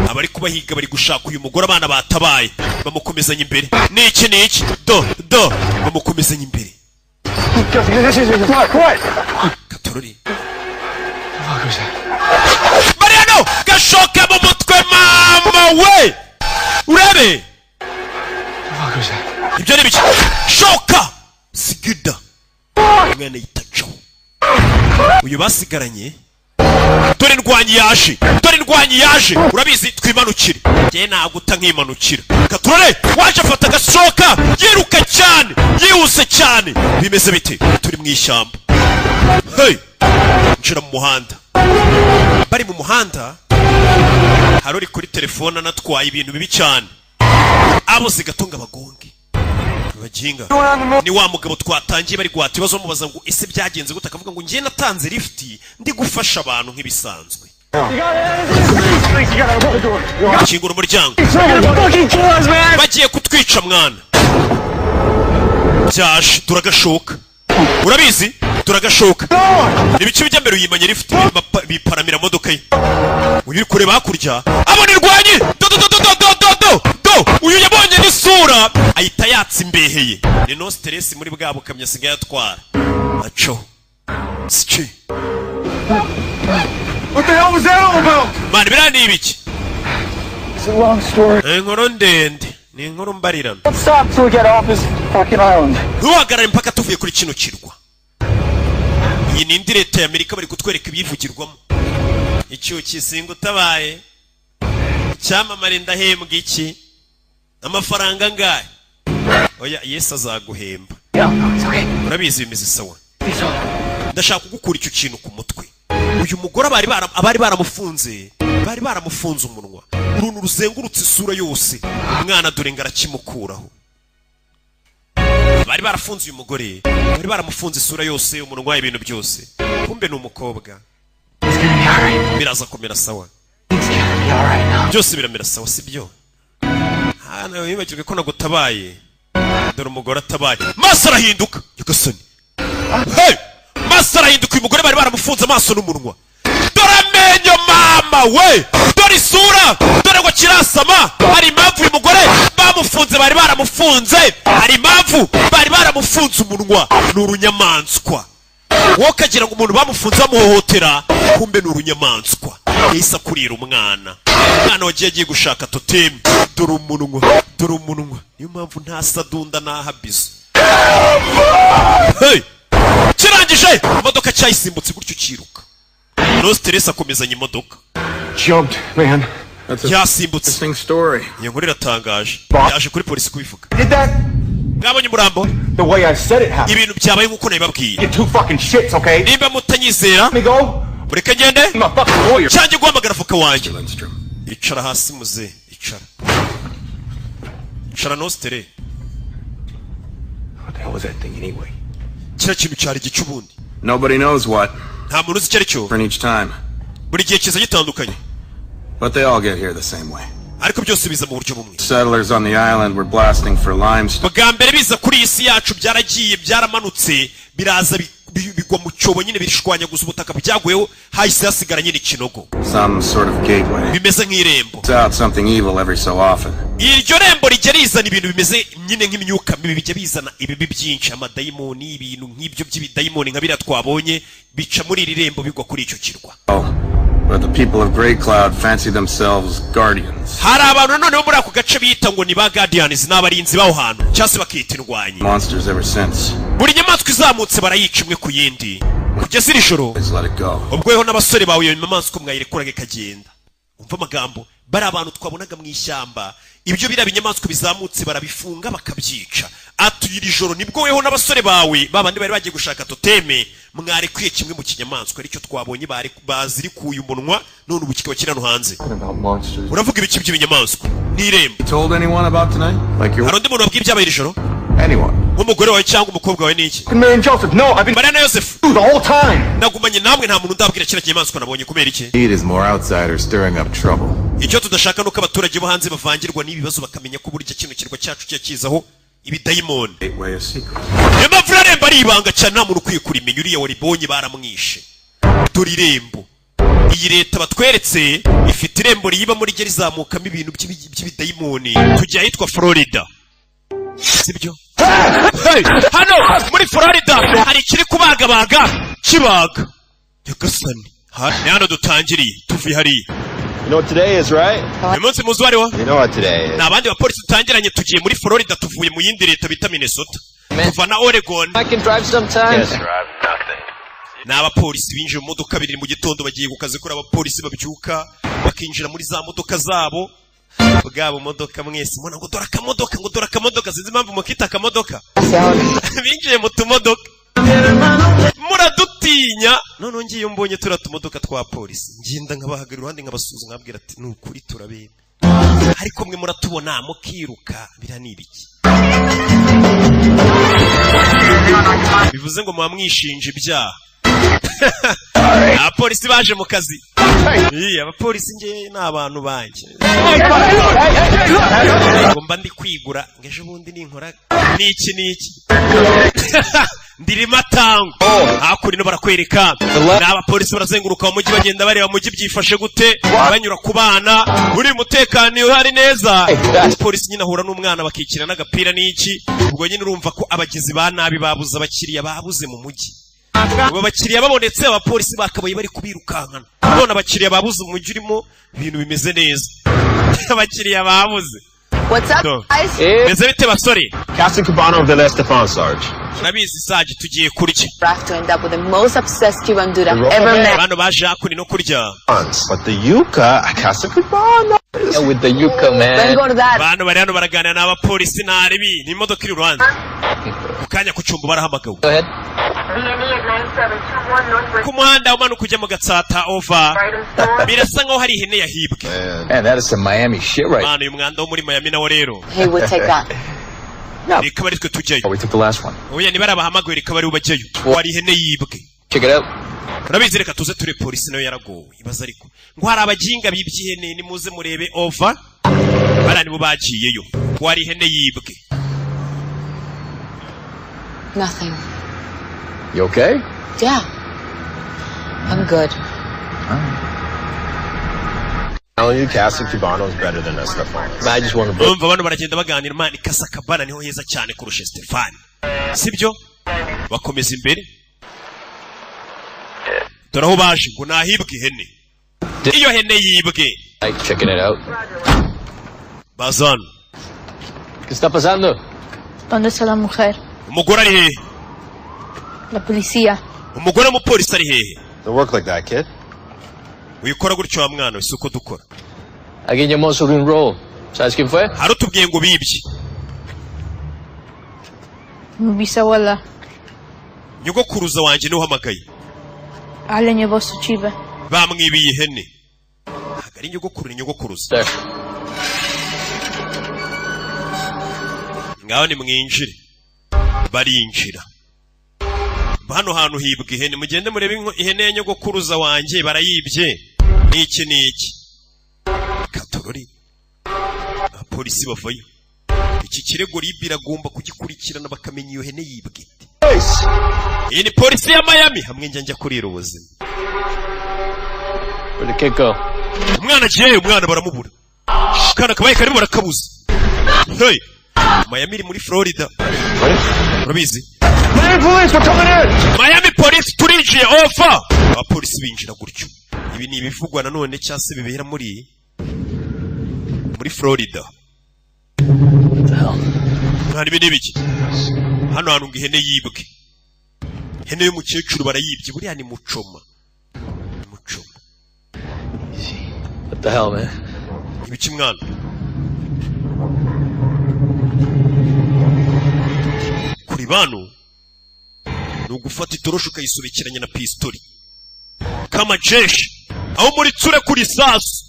abari kubahiga, bari gushaka uyu mugore abana batabaye, bamukomezanya imbere. Niki niki do do, bamukomezanya imbere. Katorori Mariano gashoka mu mutwe, mama we, urebe ibyo ni biki? Shoka sigida, umwana yitacaho uyu basigaranye. Dore ndwanyi yaje, dore ndwanyi yaje, urabizi twimanukire, njye naguta nkimanukira. Katurore waje afata agashoka, yiruka cyane, yihuse cyane. Bimeze bite? Turi mu ishyamba. Hey, nshira mu muhanda. Bari mu muhanda, hari uri kuri telefone anatwaye ibintu bibi cyane, abuze gatunga bagonge baginga. Ni wa mugabo twatangiye bari guhata ibibazo, bamubaza ngo ese byagenze gute, akavuga ngo njye natanze lift ndi gufasha abantu nk'ibisanzwe. Kingura umuryango, bagiye kutwica mwana. Byaje, turagashoka, urabizi turagashoka. Ibice bijya mbere uyimanye lift biparamira modoka ye. Uyu uri kureba hakurya abona irwanyi, do do do do do do do do. Uyu yabonye n'isura ahita yatsa imbeheye. Ni no stress muri bwa bukamyo asigaye atwara. Aco sici. What the hell was that all about? Man, biriya ni ibiki? It's a long story. Ni inkuru ndende, ni inkuru mbarirano. Don't stop till we get off this fucking island. Ntuhagarare mpaka tuvuye kuri kino kirwa. Iyi ni indi leta ya Amerika, bari kutwereka ibyivugirwamo. Icyuki singa utabaye icyamamare, ndahembwa iki? Amafaranga angahe? Oya, Yesu azaguhemba. Urabizi bimeze sawa. Ndashaka kugukura icyo kintu ku mutwe. Uyu mugore abari baramufunze, bari baramufunze umunwa, uruntu ruzengurutse isura yose. Umwana dore ngo arakimukuraho. Bari barafunze uyu mugore, bari baramufunze isura yose, umunwa, ibintu byose. Kumbe ni umukobwa. Biraza kumera sawa, byose biramera sawa, sibyo? Hano wibagirwe ko nagutabaye. Dore umugore atabaye, maso arahinduka. Nyagasani, hey! Maso arahinduka. Uyu mugore bari baramufunze amaso n'umunwa. Dore amenyo mama we, dore isura, dore ngo kirasama. Hari impamvu uyu mugore bamufunze, bari baramufunze, hari impamvu bari baramufunze umunwa. Ni urunyamaswa. Wowe ukagira ngo umuntu bamufunze bamuhohotera, kumbe ni urunyamaswa. Yahise akurira umwana, umwana wagiye agiye gushaka toteme. Dore umunwa, dore umunwa. Niyo mpamvu nta sadunda n'ahabizo. Hey! Kirangije imodoka cyayisimbutse gutyo kiruka. No stress, akomezanya imodoka. Jumped, man. Yasimbutse. Story. Iyo nkuru iratangaje, yaje kuri polisi kubivuga. Did that Mwabonye umurambo? the way I said it happened. Ibintu byabaye nk'uko nabibabwiye. Get two fucking shits, okay? Nimba mutanyizera, Let me go. mureke ngende I'm a fucking lawyer. cyangwa guhamagara avoka wanjye. Icara hasi muze, icara, icara nostere. What the hell was that thing anyway? Kiriya kintu cyari igice ubundi? Nobody knows what. Nta muntu uzi icyo ari cyo. Different each time. Buri gihe kiza gitandukanye. But they all get here the same way. Ariko byose biza mu buryo bumwe. Settlers on the island were blasting for limestone. Bwa mbere biza kuri iyi si yacu, byaragiye, byaramanutse, biraza bigwa mu cyobo nyine, bishwanyaguza ubutaka byaguyeho, hahise hasigara nyine ikinogo. Some sort of gateway. Bimeze nk'irembo. It's out something evil every so often. Iryo rembo rijya rizana ibintu bimeze nyine nk'imyuka mibi, bijya bizana ibibi byinshi, amadayimoni, ibintu nk'ibyo by'ibidayimoni nka biriya twabonye bica muri iri rembo bigwa kuri icyo kirwa. Oh, but the people of Great Cloud fancy themselves guardians. Hari abantu nanone bo muri ako gace bita ngo ni ba guardians, ni abarinzi b'aho hantu, cyangwa se bakita indwanyi. Monsters ever since. Buri nyamaswa izamutse barayica imwe ku yindi kugeza iri joro. Please let it go. Ubwo weho n'abasore bawe iyo nyamaswa mwayirekuraga ikagenda. Umva amagambo, Bari abantu twabonaga mu ishyamba, ibyo biriya binyamaswa bizamutse barabifunga bakabyica. Ati iri joro nibwo weho n'abasore bawe babandi bari bagiye gushaka toteme mwarekuye kimwe mu kinyamaswa, aricyo twabonye bazirikuye umunwa, none ubu kikaba kiri hano hanze. About monsters. Uravuga ibiki by'ibinyamaswa n'irembo? Told anyone about tonight? Like your Hari undi muntu wabwiye ibyabaye iri joro? Anyone? Nk'umugore wawe cyangwa umukobwa wawe n'iki? Mary and Joseph. No, I've been Mariya na Yosefu. the whole time. Nagumanye namwe, nta muntu ndabwira kiriya kinyamaswa nabonye. Kubera iki? Need is more outsiders stirring up trouble. Icyo tudashaka ni uko abaturage bo hanze bavangirwa n'ibi bibazo, bakamenya ko burya kino kirwa cyacu kijya kizaho ibidayimoni. Gateway a secret. Niyo mpamvu irarembo ari ibanga cyane, nta muntu ukwiye kurimenya. Uriya waribonye baramwishe. Dore irembo iyi leta batweretse ifite, irembo riyibamo rijya rizamukamo ibintu by'ibidayimoni. Tujya ahitwa Florida, sibyo? Hey, hano muri Florida hari ikiri kubagabaga kibaga. Nyagasani, ni hano dutangiriye tuvuye hariya. You know what today is, right? Uyu munsi muzi uwo ari wo? You know what today is. Ni abandi bapolisi dutangiranye, tugiye muri Florida, tuvuye mu yindi leta bita Minnesota, tuva na Oregon. I can drive sometimes. Yes, drive nothing. Ni abapolisi binjiye mu modoka 2 mu gitondo, bagiye ku kazi. Kuri abapolisi babyuka bakinjira muri za modoka zabo, bwabo modoka mwese mubona ngo dore akamodoka, ngo dore akamodoka, sinzi impamvu mukita akamodoka. Binjiye mu tumodoka muradutinya. Noneho ngiye iyo mbonye turiya tumodoka twa polisi, ngenda nkabahagarara iruhande, nkabasuhuza, nkababwira ati ni ukuri turabeba, ariko mwe muratubona mukiruka. Biriya ni ibiki? Bivuze ngo muba mwishinja ibyaha. Abapolisi baje mu kazi. Ii, abapolisi nge ni abantu banjye, ngo mba ndi kwigura ngo ejo bundi ninkora n'iki n'iki ndirimo atango. Hakurino barakwereka ni abapolisi barazenguruka mu mujyi, bagenda bareba mu mujyi byifashe gute, banyura ku bana, uri umutekano uhari neza. Umupolisi nyine ahura n'umwana bakikina n'agapira n'iki. Ubwo nyine urumva ko abagizi ba nabi babuze abakiriya, babuze mu mujyi. Ubu abakiriya babonetse, abapolisi bakabaye bari kubirukankana. None abakiriya babuze, umujyi urimo ibintu bimeze neza, abakiriya babuze. What's up, No. guys? Meze bite basore? Captain Cubano of the Les Defense, Sarge. Urabizi Sarge, tugiye kurya. Have to end up with the most obsessed Cuban dude I've ever met. Bano baje hakuno no kurya. But the yuca, Casa Cubano. Yeah, with the yucca, man. Don't go to that. Bano bari hano baraganira n'abapolisi ntaribi, ni imodoka iri iruhande mu kanya ku cyumba barahamagawe. Go ahead. Ku muhanda umanuka ujya mu Gatsata, over, birasa nkaho hari ihene yahibwe. Man, that is some Miami shit right. Mwana, uyu mwanda wo muri Miami nawo rero. He would take that. Reka bari twe tujyayo. Oh, we took the last one. Oya, niba ari abahamagawe, reka bari bajyayo, wari ihene yibwe. Check it out. Urabizi, reka tuze ture. Polisi nayo yaragowe, ibaza ariko ngo hari abaginga bibye ihene, nimuze murebe, over. Bariya nibo bagiyeyo, wari ihene yibwe. Nothing. You okay? Yeah. I'm good. Telling you, Casa Cubano is better than Estefan. I just want to break. Urumva bano baragenda baganira, man, Kasakabana niho heza cyane kurusha Stefani, sibyo? Bakomeza imbere, dore aho baje ngo nahibwe ihene, iyo hene yibwe. Like checking it out. Bazana. ¿Qué está pasando? ¿Dónde está la mujer? Umugore ari hehe? La policía. Umugore w'umupolisi ari hehe? Don't work like that, kid. Wikora gutyo wa mwana we, si uko dukora. Alguien llamó sobre un robo. ¿Sabes quién fue? Hari utubwiye ngo bibye. Mi bisabuela. Nyogokuruza wanjye niwe uhamagaye. Alguien llevó su chiva. Bamwibiye ihene. Ntabwo ari nyogokuru, ni nyogokuruza. Ngaho nimwinjire. Barinjira. Hano hantu hibwa ihene, mugende murebe ihene ya nyogokuruza wanjye barayibye, n'iki n'iki katorori. Abapolisi bavayo, iki kirego RIB iragomba kugikurikirana, bakamenya iyo hene yibwe ite. Iyi ni polisi ya Miami, hamwe njya kurira ubuzima. Where'd the kid go? Umwana agiyeyo, umwana baramubura. Akana kabaye karimo barakabuza. Hey! Miami iri muri Florida, urabizi. Miami police, we're coming in! Miami police, turinjiye, over. Abapolisi binjira gutyo. Ibi ni ibivugwa nanone cyangwa se bibera muri Florida. Mwana, ibi ni ibiki hano hantu? Ngo ihene yibwe, ihene y'umukecuru barayibye. Buriya ni mucoma, mucoma. What the hell, man? Ibiki mwana? Kuri bano ni ugufata itoroshi ukayisobekeranya na pistori kama jeshi aho muri tsure kuri sasu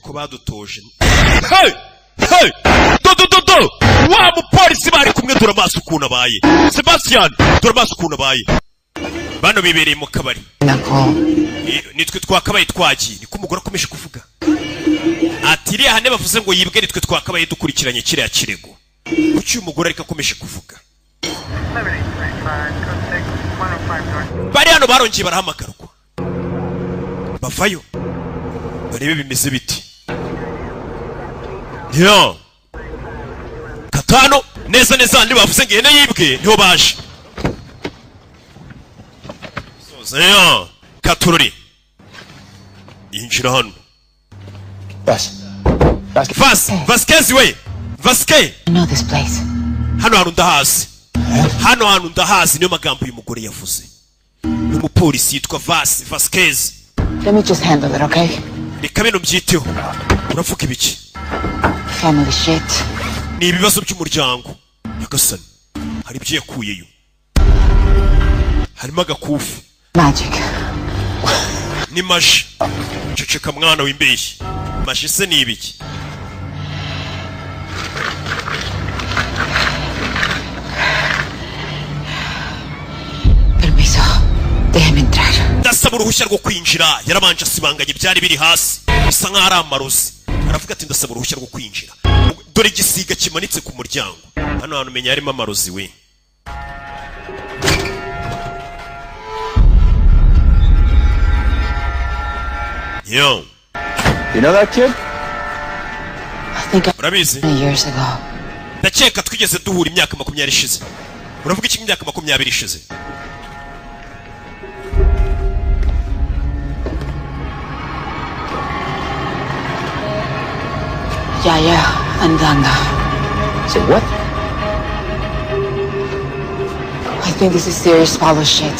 ko badutoje. Hey! Hey! Do do do do! Wa mupolisi bari kumwe, dore amaso ukuntu abaye. Sebastian, dore amaso ukuntu abaye. Bano bibereye mu kabari. Nitwe twakabaye twagiye, niko umugore akomeje kuvuga. Ati iriya hane bavuze ngo yibwe, nitwe twakabaye dukurikiranye kiriya kirego. Kuki uyu mugore ariko akomeje kuvuga? Bari hano barongeye barahamagarwa, bavayo barebe bimeze biti. Yo katano neza neza handi bavuze ngo ihene yibwe niho baje. Soza katururi yinjira hano. Vas Vasquez we Vasquez. I know this place. Hano hantu ndahazi, hano hantu ndahazi. Niyo magambo uyu mugore yavuze. Ni umupolisi yitwa Vas Vasquez. Let me just handle it, okay? Reka bino mbyiteho. Uravuga ibiki? Family shit. Ni ibibazo by'umuryango. Nyagasani, hari ibyo yakuyeyo, harimo agakufi. Magic. Ni maji. Ceceka mwana w'imbeshyi. Maji se ni ibiki? Permiso. Déjeme entrar. Ndasaba uruhushya rwo kwinjira. Yarabanje asibanganya ibyari biri hasi bisa nk'aho ari amarozi. Aravuga ati ndasaba uruhushya rwo kwinjira. Dore igisiga kimanitse ku muryango. Hano hantu umenya harimo amarozi we. Yo. You know that kid? I think I Urabizi? years ago. Ndakeka twigeze duhura imyaka 20 ishize. Uravuga iki imyaka 20 ishize? Yaya Andanda. Say what? I think this is serious Palo shit.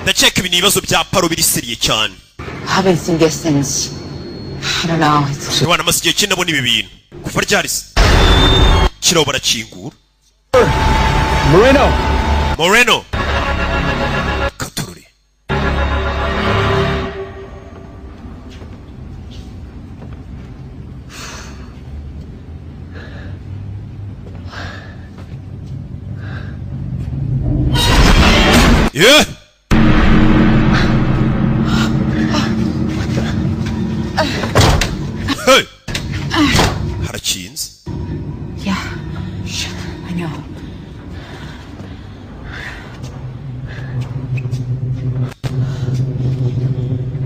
Ndakeka ibi ni ibibazo bya Palo biri sérieux cyane. I haven't seen this since, I don't know. It's Abana amaze igihe kinini abona ibi bintu. Kuva ryari se? Kiraho barakingura. Moreno. Moreno. Katururi. Yeah. Hey. Harakinze. Yeah. Shit. I know.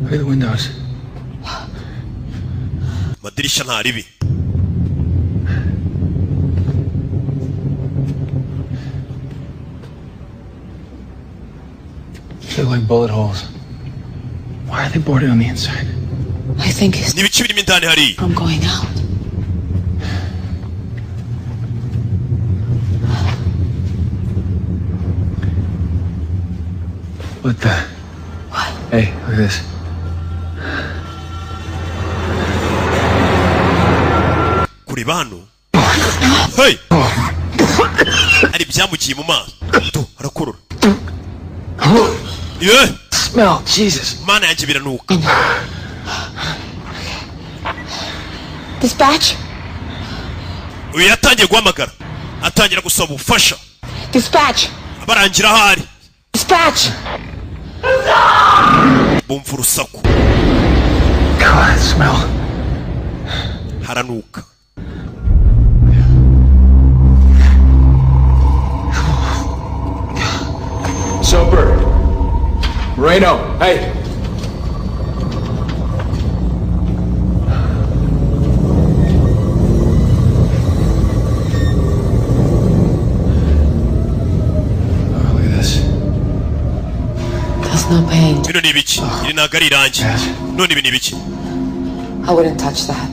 Look at the windows. Amadirishya ntaribi. They look like bullet holes. Why are they boarded on the inside? I think it's Ni ibiki birimo indani hariya? from going out. What the? What? Hey, look at this. Kuri bano. Hey! Hari ibyamugiye mu maso. Tu, arakurura. Yeah! Smell, Jesus. Mana yanjye biranuka. Dispatch? Uyu yatangiye guhamagara. Atangira gusaba ubufasha. Dispatch! Abarangira ahari. Dispatch! Bumva urusaku. God, that smell. Haranuka. Soper. Moreno, hey. Oh, look at this. That's no paint. Bino ni ibiki? Iri ntabwo ari irangi. None ibi ni ibiki? I wouldn't touch that.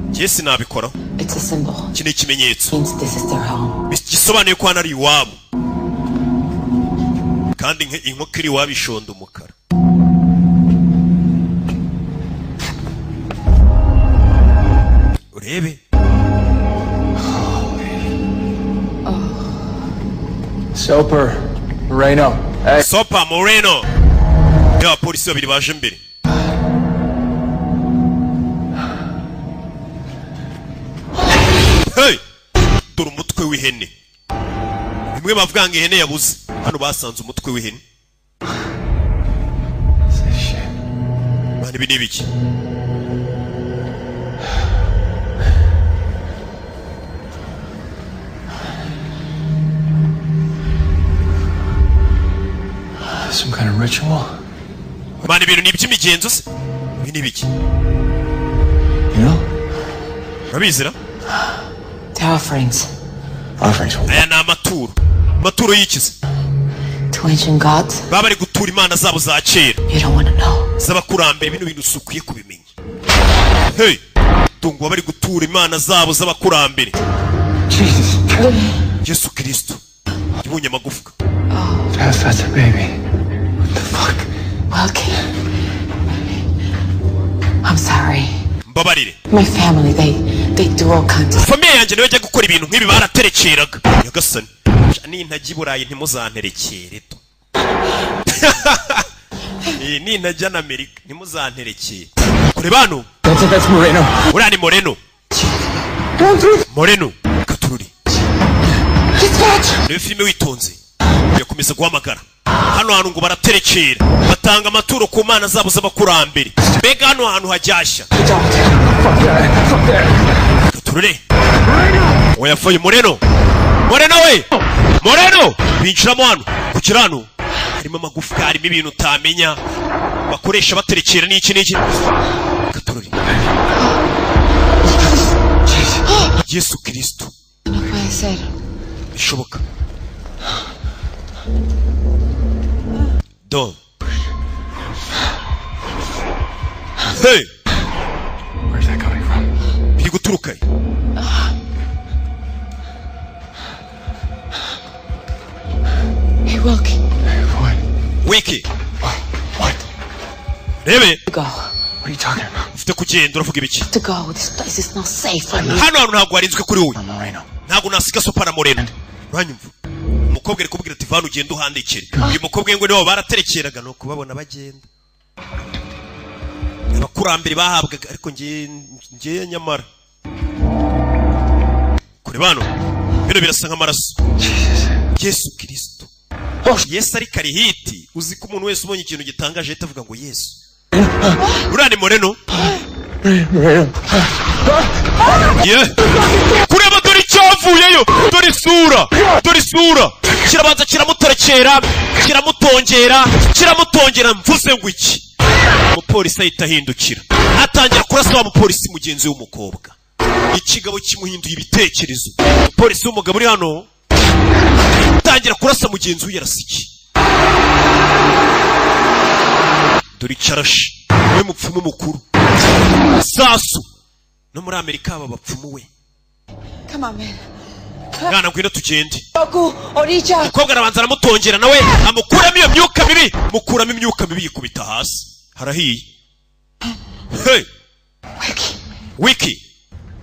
Njye sinabikoraho. It's a symbol. Iki ni ikimenyetso. Means this is their home. Gisobanuye ko hano ari iwabo. Kandi inkoko iri iwabo ishonda umukara. Urebe. Soper, Moreno. Hey. Sopa Moreno. Ya abapolisi babiri baje mbere. Hey! Dore umutwe w'ihene. Bimwe bavuga ngo ihene yabuze. Hano basanze umutwe w'ihene. Bani, ibi ni ibiki? Some kind of ritual? Bani, ibintu ni iby'imigenzo se? Ibi ni ibiki? You know? Urabizira? They're offerings Offerings. Aya ni amaturo. Amaturo y'ikize? To ancient gods. Baba bari gutura imana zabo za kera. You don't want to know. Z'abakurambere. Bino bintu si ukwiye kubimenya. Hey! Tungo bari gutura imana zabo z'abakurambere. Jesus. Yesu Kristo. Yibonye amagufwa. That's a baby. What the fuck? Wilkie. I'm sorry. Mbabarire. My family, they do all kinds of Famille yanjye niyo ijya gukora ibintu nk'ibi, baraterekeraga. Nyagasani. Sha, nintajya i Burayi ntimuzanterekere to. Eh, nintajya na Amerika ntimuzanterekere. Kureba hano. That's it, that's Moreno. Uriya ni Moreno. Moreno. Katururi. Reba filime witonze. Yakomeza guhamagara. Hano hantu ngo baraterekera. Batanga amaturo ku mana zabo z'abakurambere. Mbega hano hantu hajyashya. Katurure. Oya, Moreno. Moreno we! Moreno! Binjiramo hano. Kugira hano. Harimo amagufwa, harimo ibintu utamenya. Bakoresha baterekera n'iki n'iki. Katururi. Yesu Kristo. No puede ser. Bishoboka. Do. Hey! Where's that coming from? Biri guturuka he? Hey, Wilkie. What? Wiki. What? Rebe. Go. What are you talking about? Ufite kugenda, uravuga ibiki? To go. This place is not safe for you. Hano hantu ntabwo harinzwe kuri wowe. Moreno. Ntabwo nasiga Sopa na Moreno. Uranyumva? Umukobwa ari kubwira ati: "Vana ugende uhandikire." Uyu mukobwa ngo nibo baraterekeraga, ni ukubabona bagenda. Abakurambere bahabwaga, ariko ngiye nyamara. Kure bano. Bino birasa nk'amaraso. Yesu Kristo. Yesu ari karihiti, uzi ko umuntu wese ubonye ikintu gitangaje ahita avuga ngo Yesu. Uriya ni Moreno. Moreno. Ye! Kureba, dore icyavuyeyo, dore isura, dore isura. Kirabanza kiramutorekera, kiramutongera, kiramutongera, mvuze ngo iki? Umupolisi ahita ahindukira. Atangira kurasa wa mupolisi mugenzi w'umukobwa. Ikigabo kimuhinduye ibitekerezo. Umupolisi w'umugabo uri hano atangira kurasa mugenzi we, yarasa iki? Dore icarashi. We mupfumu mukuru. Sasu. No muri Amerika aba bapfumu we. Come on, man. Mwana, ngwino tugende. Goku, Oricha. Umukobwa arabanza aramutongera, nawe amukuramo iyo myuka mibi, mukuramo imyuka mibi, yikubita hasi harahiye. Hey! Wiki.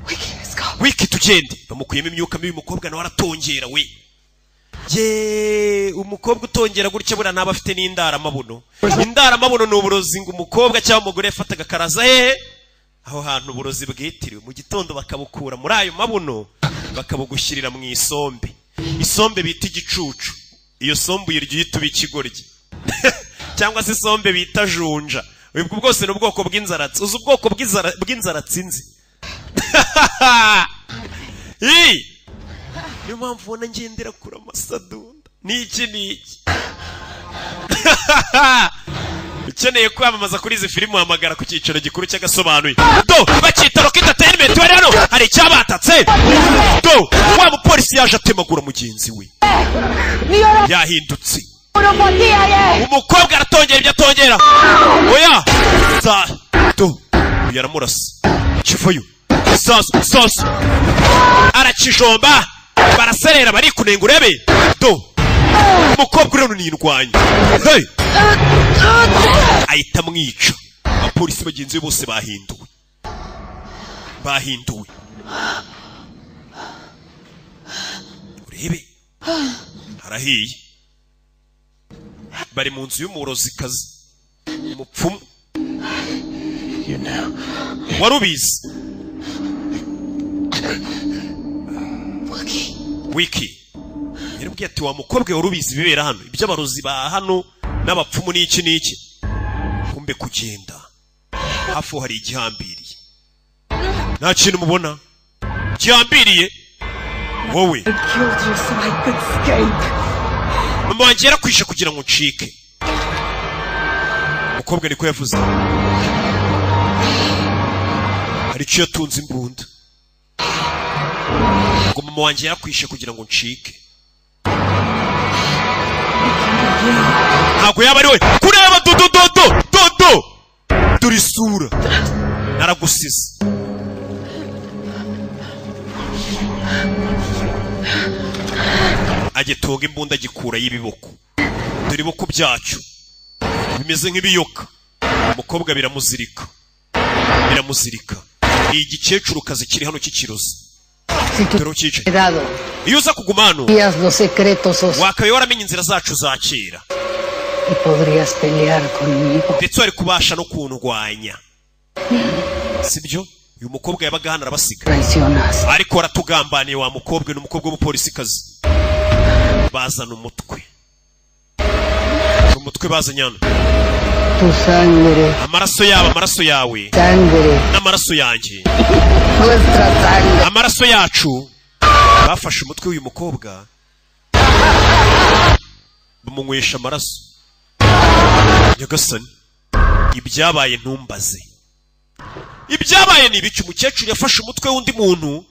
Wiki, let's go. Wiki, tugende. Bamukuyemo imyuka mibi, umukobwa nawe aratongera we. Ye, umukobwa utongera gutya buriya ntaba afite n'indaramabuno. Indaramabuno ni uburozi ngo umukobwa cyangwa umugore yafataga akaraza hehe? Aho hantu uburozi bwitiriwe. Mu gitondo bakabukura muri ayo mabuno, bakabugushyirira mu isombe. Isombe bita igicucu. Iyo sombe uyirya uhita uba ikigoryi. Cyangwa se isombe bita junja. Ubwo bwose ni ubwoko bw'inzaratsi. Uzi ubwoko bw'inzaratsi nzi? Ii! Niyo mpamvu ubona ngendera kure amasadunda. Ni iki ni iki? Ukeneye kwamamaza kuri izi filime, uhamagara ku cyicaro gikuru cy'agasobanuye. Do bakita Rock Entertainment. Bari hano, hari icyabatatse. Do wa mupolisi yaje atemagura mugenzi we, yahindutse. Umukobwa aratongera ibyo atongera. Oya za do, uyu aramurasa kivayo. Sasu sasu arakijomba, baraserera, bari kunenga. Urebe, do umukobwa uriya ni indwanyi. Hey! Ahita amwica. Abapolisi bagenzi be bose bahinduwe, bahinduwe. Urebe harahiye, bari mu nzu y'umurozikazi, umupfumu. You knew. Wari ubizi? Wiki yarabwiye ati: "Wa mukobwa, wari ubizi ibibera hano, iby'abarozi ba hano n'abapfumu n'iki n'iki?" Kumbe kugenda hafi aho hari igihambiriye. Nta kintu mubona gihambiriye wowe? I killed you so I could escape. Mama wanjye yarakwishe kugira ngo ncike. Umukobwa niko yavuze. Hari icyo yatunze, imbunda, ngo mama wanjye yarakwishe kugira ngo ncike. Ntabwo yaba ari we. Kureba dodododo dodo, dore isura, naragusize. Agitunga imbunda, agikura y'ibiboko. Dore iboko byacyo bimeze nk'ibiyoka. Umukobwa biramuzirika, biramuzirika. Ni igikecuru kazi kiri hano cy'ikirozi. Si tú Dore ucyicaye. Quedado, Iyo uza kuguma hano, sabías los secretos wakabaye waramenye inzira zacu za kera y podrías pelear conmigo. ndetse wari kubasha no kundwanya, sibyo? Uyu mukobwa yabaga hano arabasiga. Traicionas. Ariko waratugambaniye wa mukobwa. Ni umukobwa w'umupolisikazi. Bazana umutwe, umutwe bazanye hano. Tu sangre, Amaraso yabo, amaraso yawe sangre, n'amaraso yanjye, nuestra sangre. amaraso yacu. Bafashe umutwe w'uyu mukobwa bamunywesha amaraso. Nyagasani, ibyabaye ntumbaze. Ibyabaye ni ibiki? Umukecuru yafashe umutwe w'undi muntu,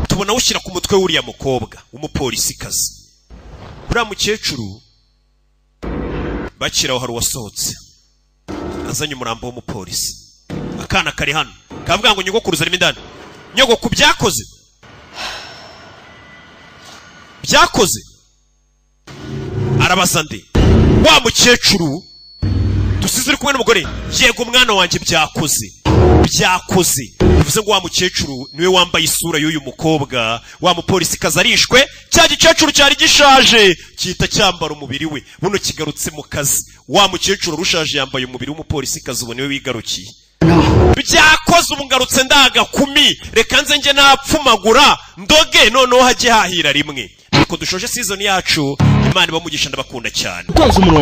tubona awushyira ku mutwe w'uriya mukobwa w'umupolisikazi. Uriya mukecuru bakiraho, hari uwasohotse azanye umurambo w'umupolisi. Akana kari hano kavuga ngo nyogokuruza arimo indani. Nyogoku, byakoze, byakoze. Arabaza nde? Wa mukecuru dusize uri kumwe n'umugore. Yego mwana wanjye, byakoze, byakoze. Bivuze ngo wa mukecuru niwe wambaye isura y'uyu mukobwa. Wa mupolisi kazi arishwe, cya gikecuru cyari gishaje gihita cyambara umubiri we. Buno kigarutse mu kazi. Wa mukecuru rushaje yambaye umubiri w'umupolisi kazi, ubu niwe wigarukiye. Byakoze, ubu ngarutse ndagakumi, reka nze njye napfumagura ndoge, noneho hajye hahira rimwe. Nuko dushoje season yacu. Imana ibamugisha, ndabakunda cyane. Utonze umurongo.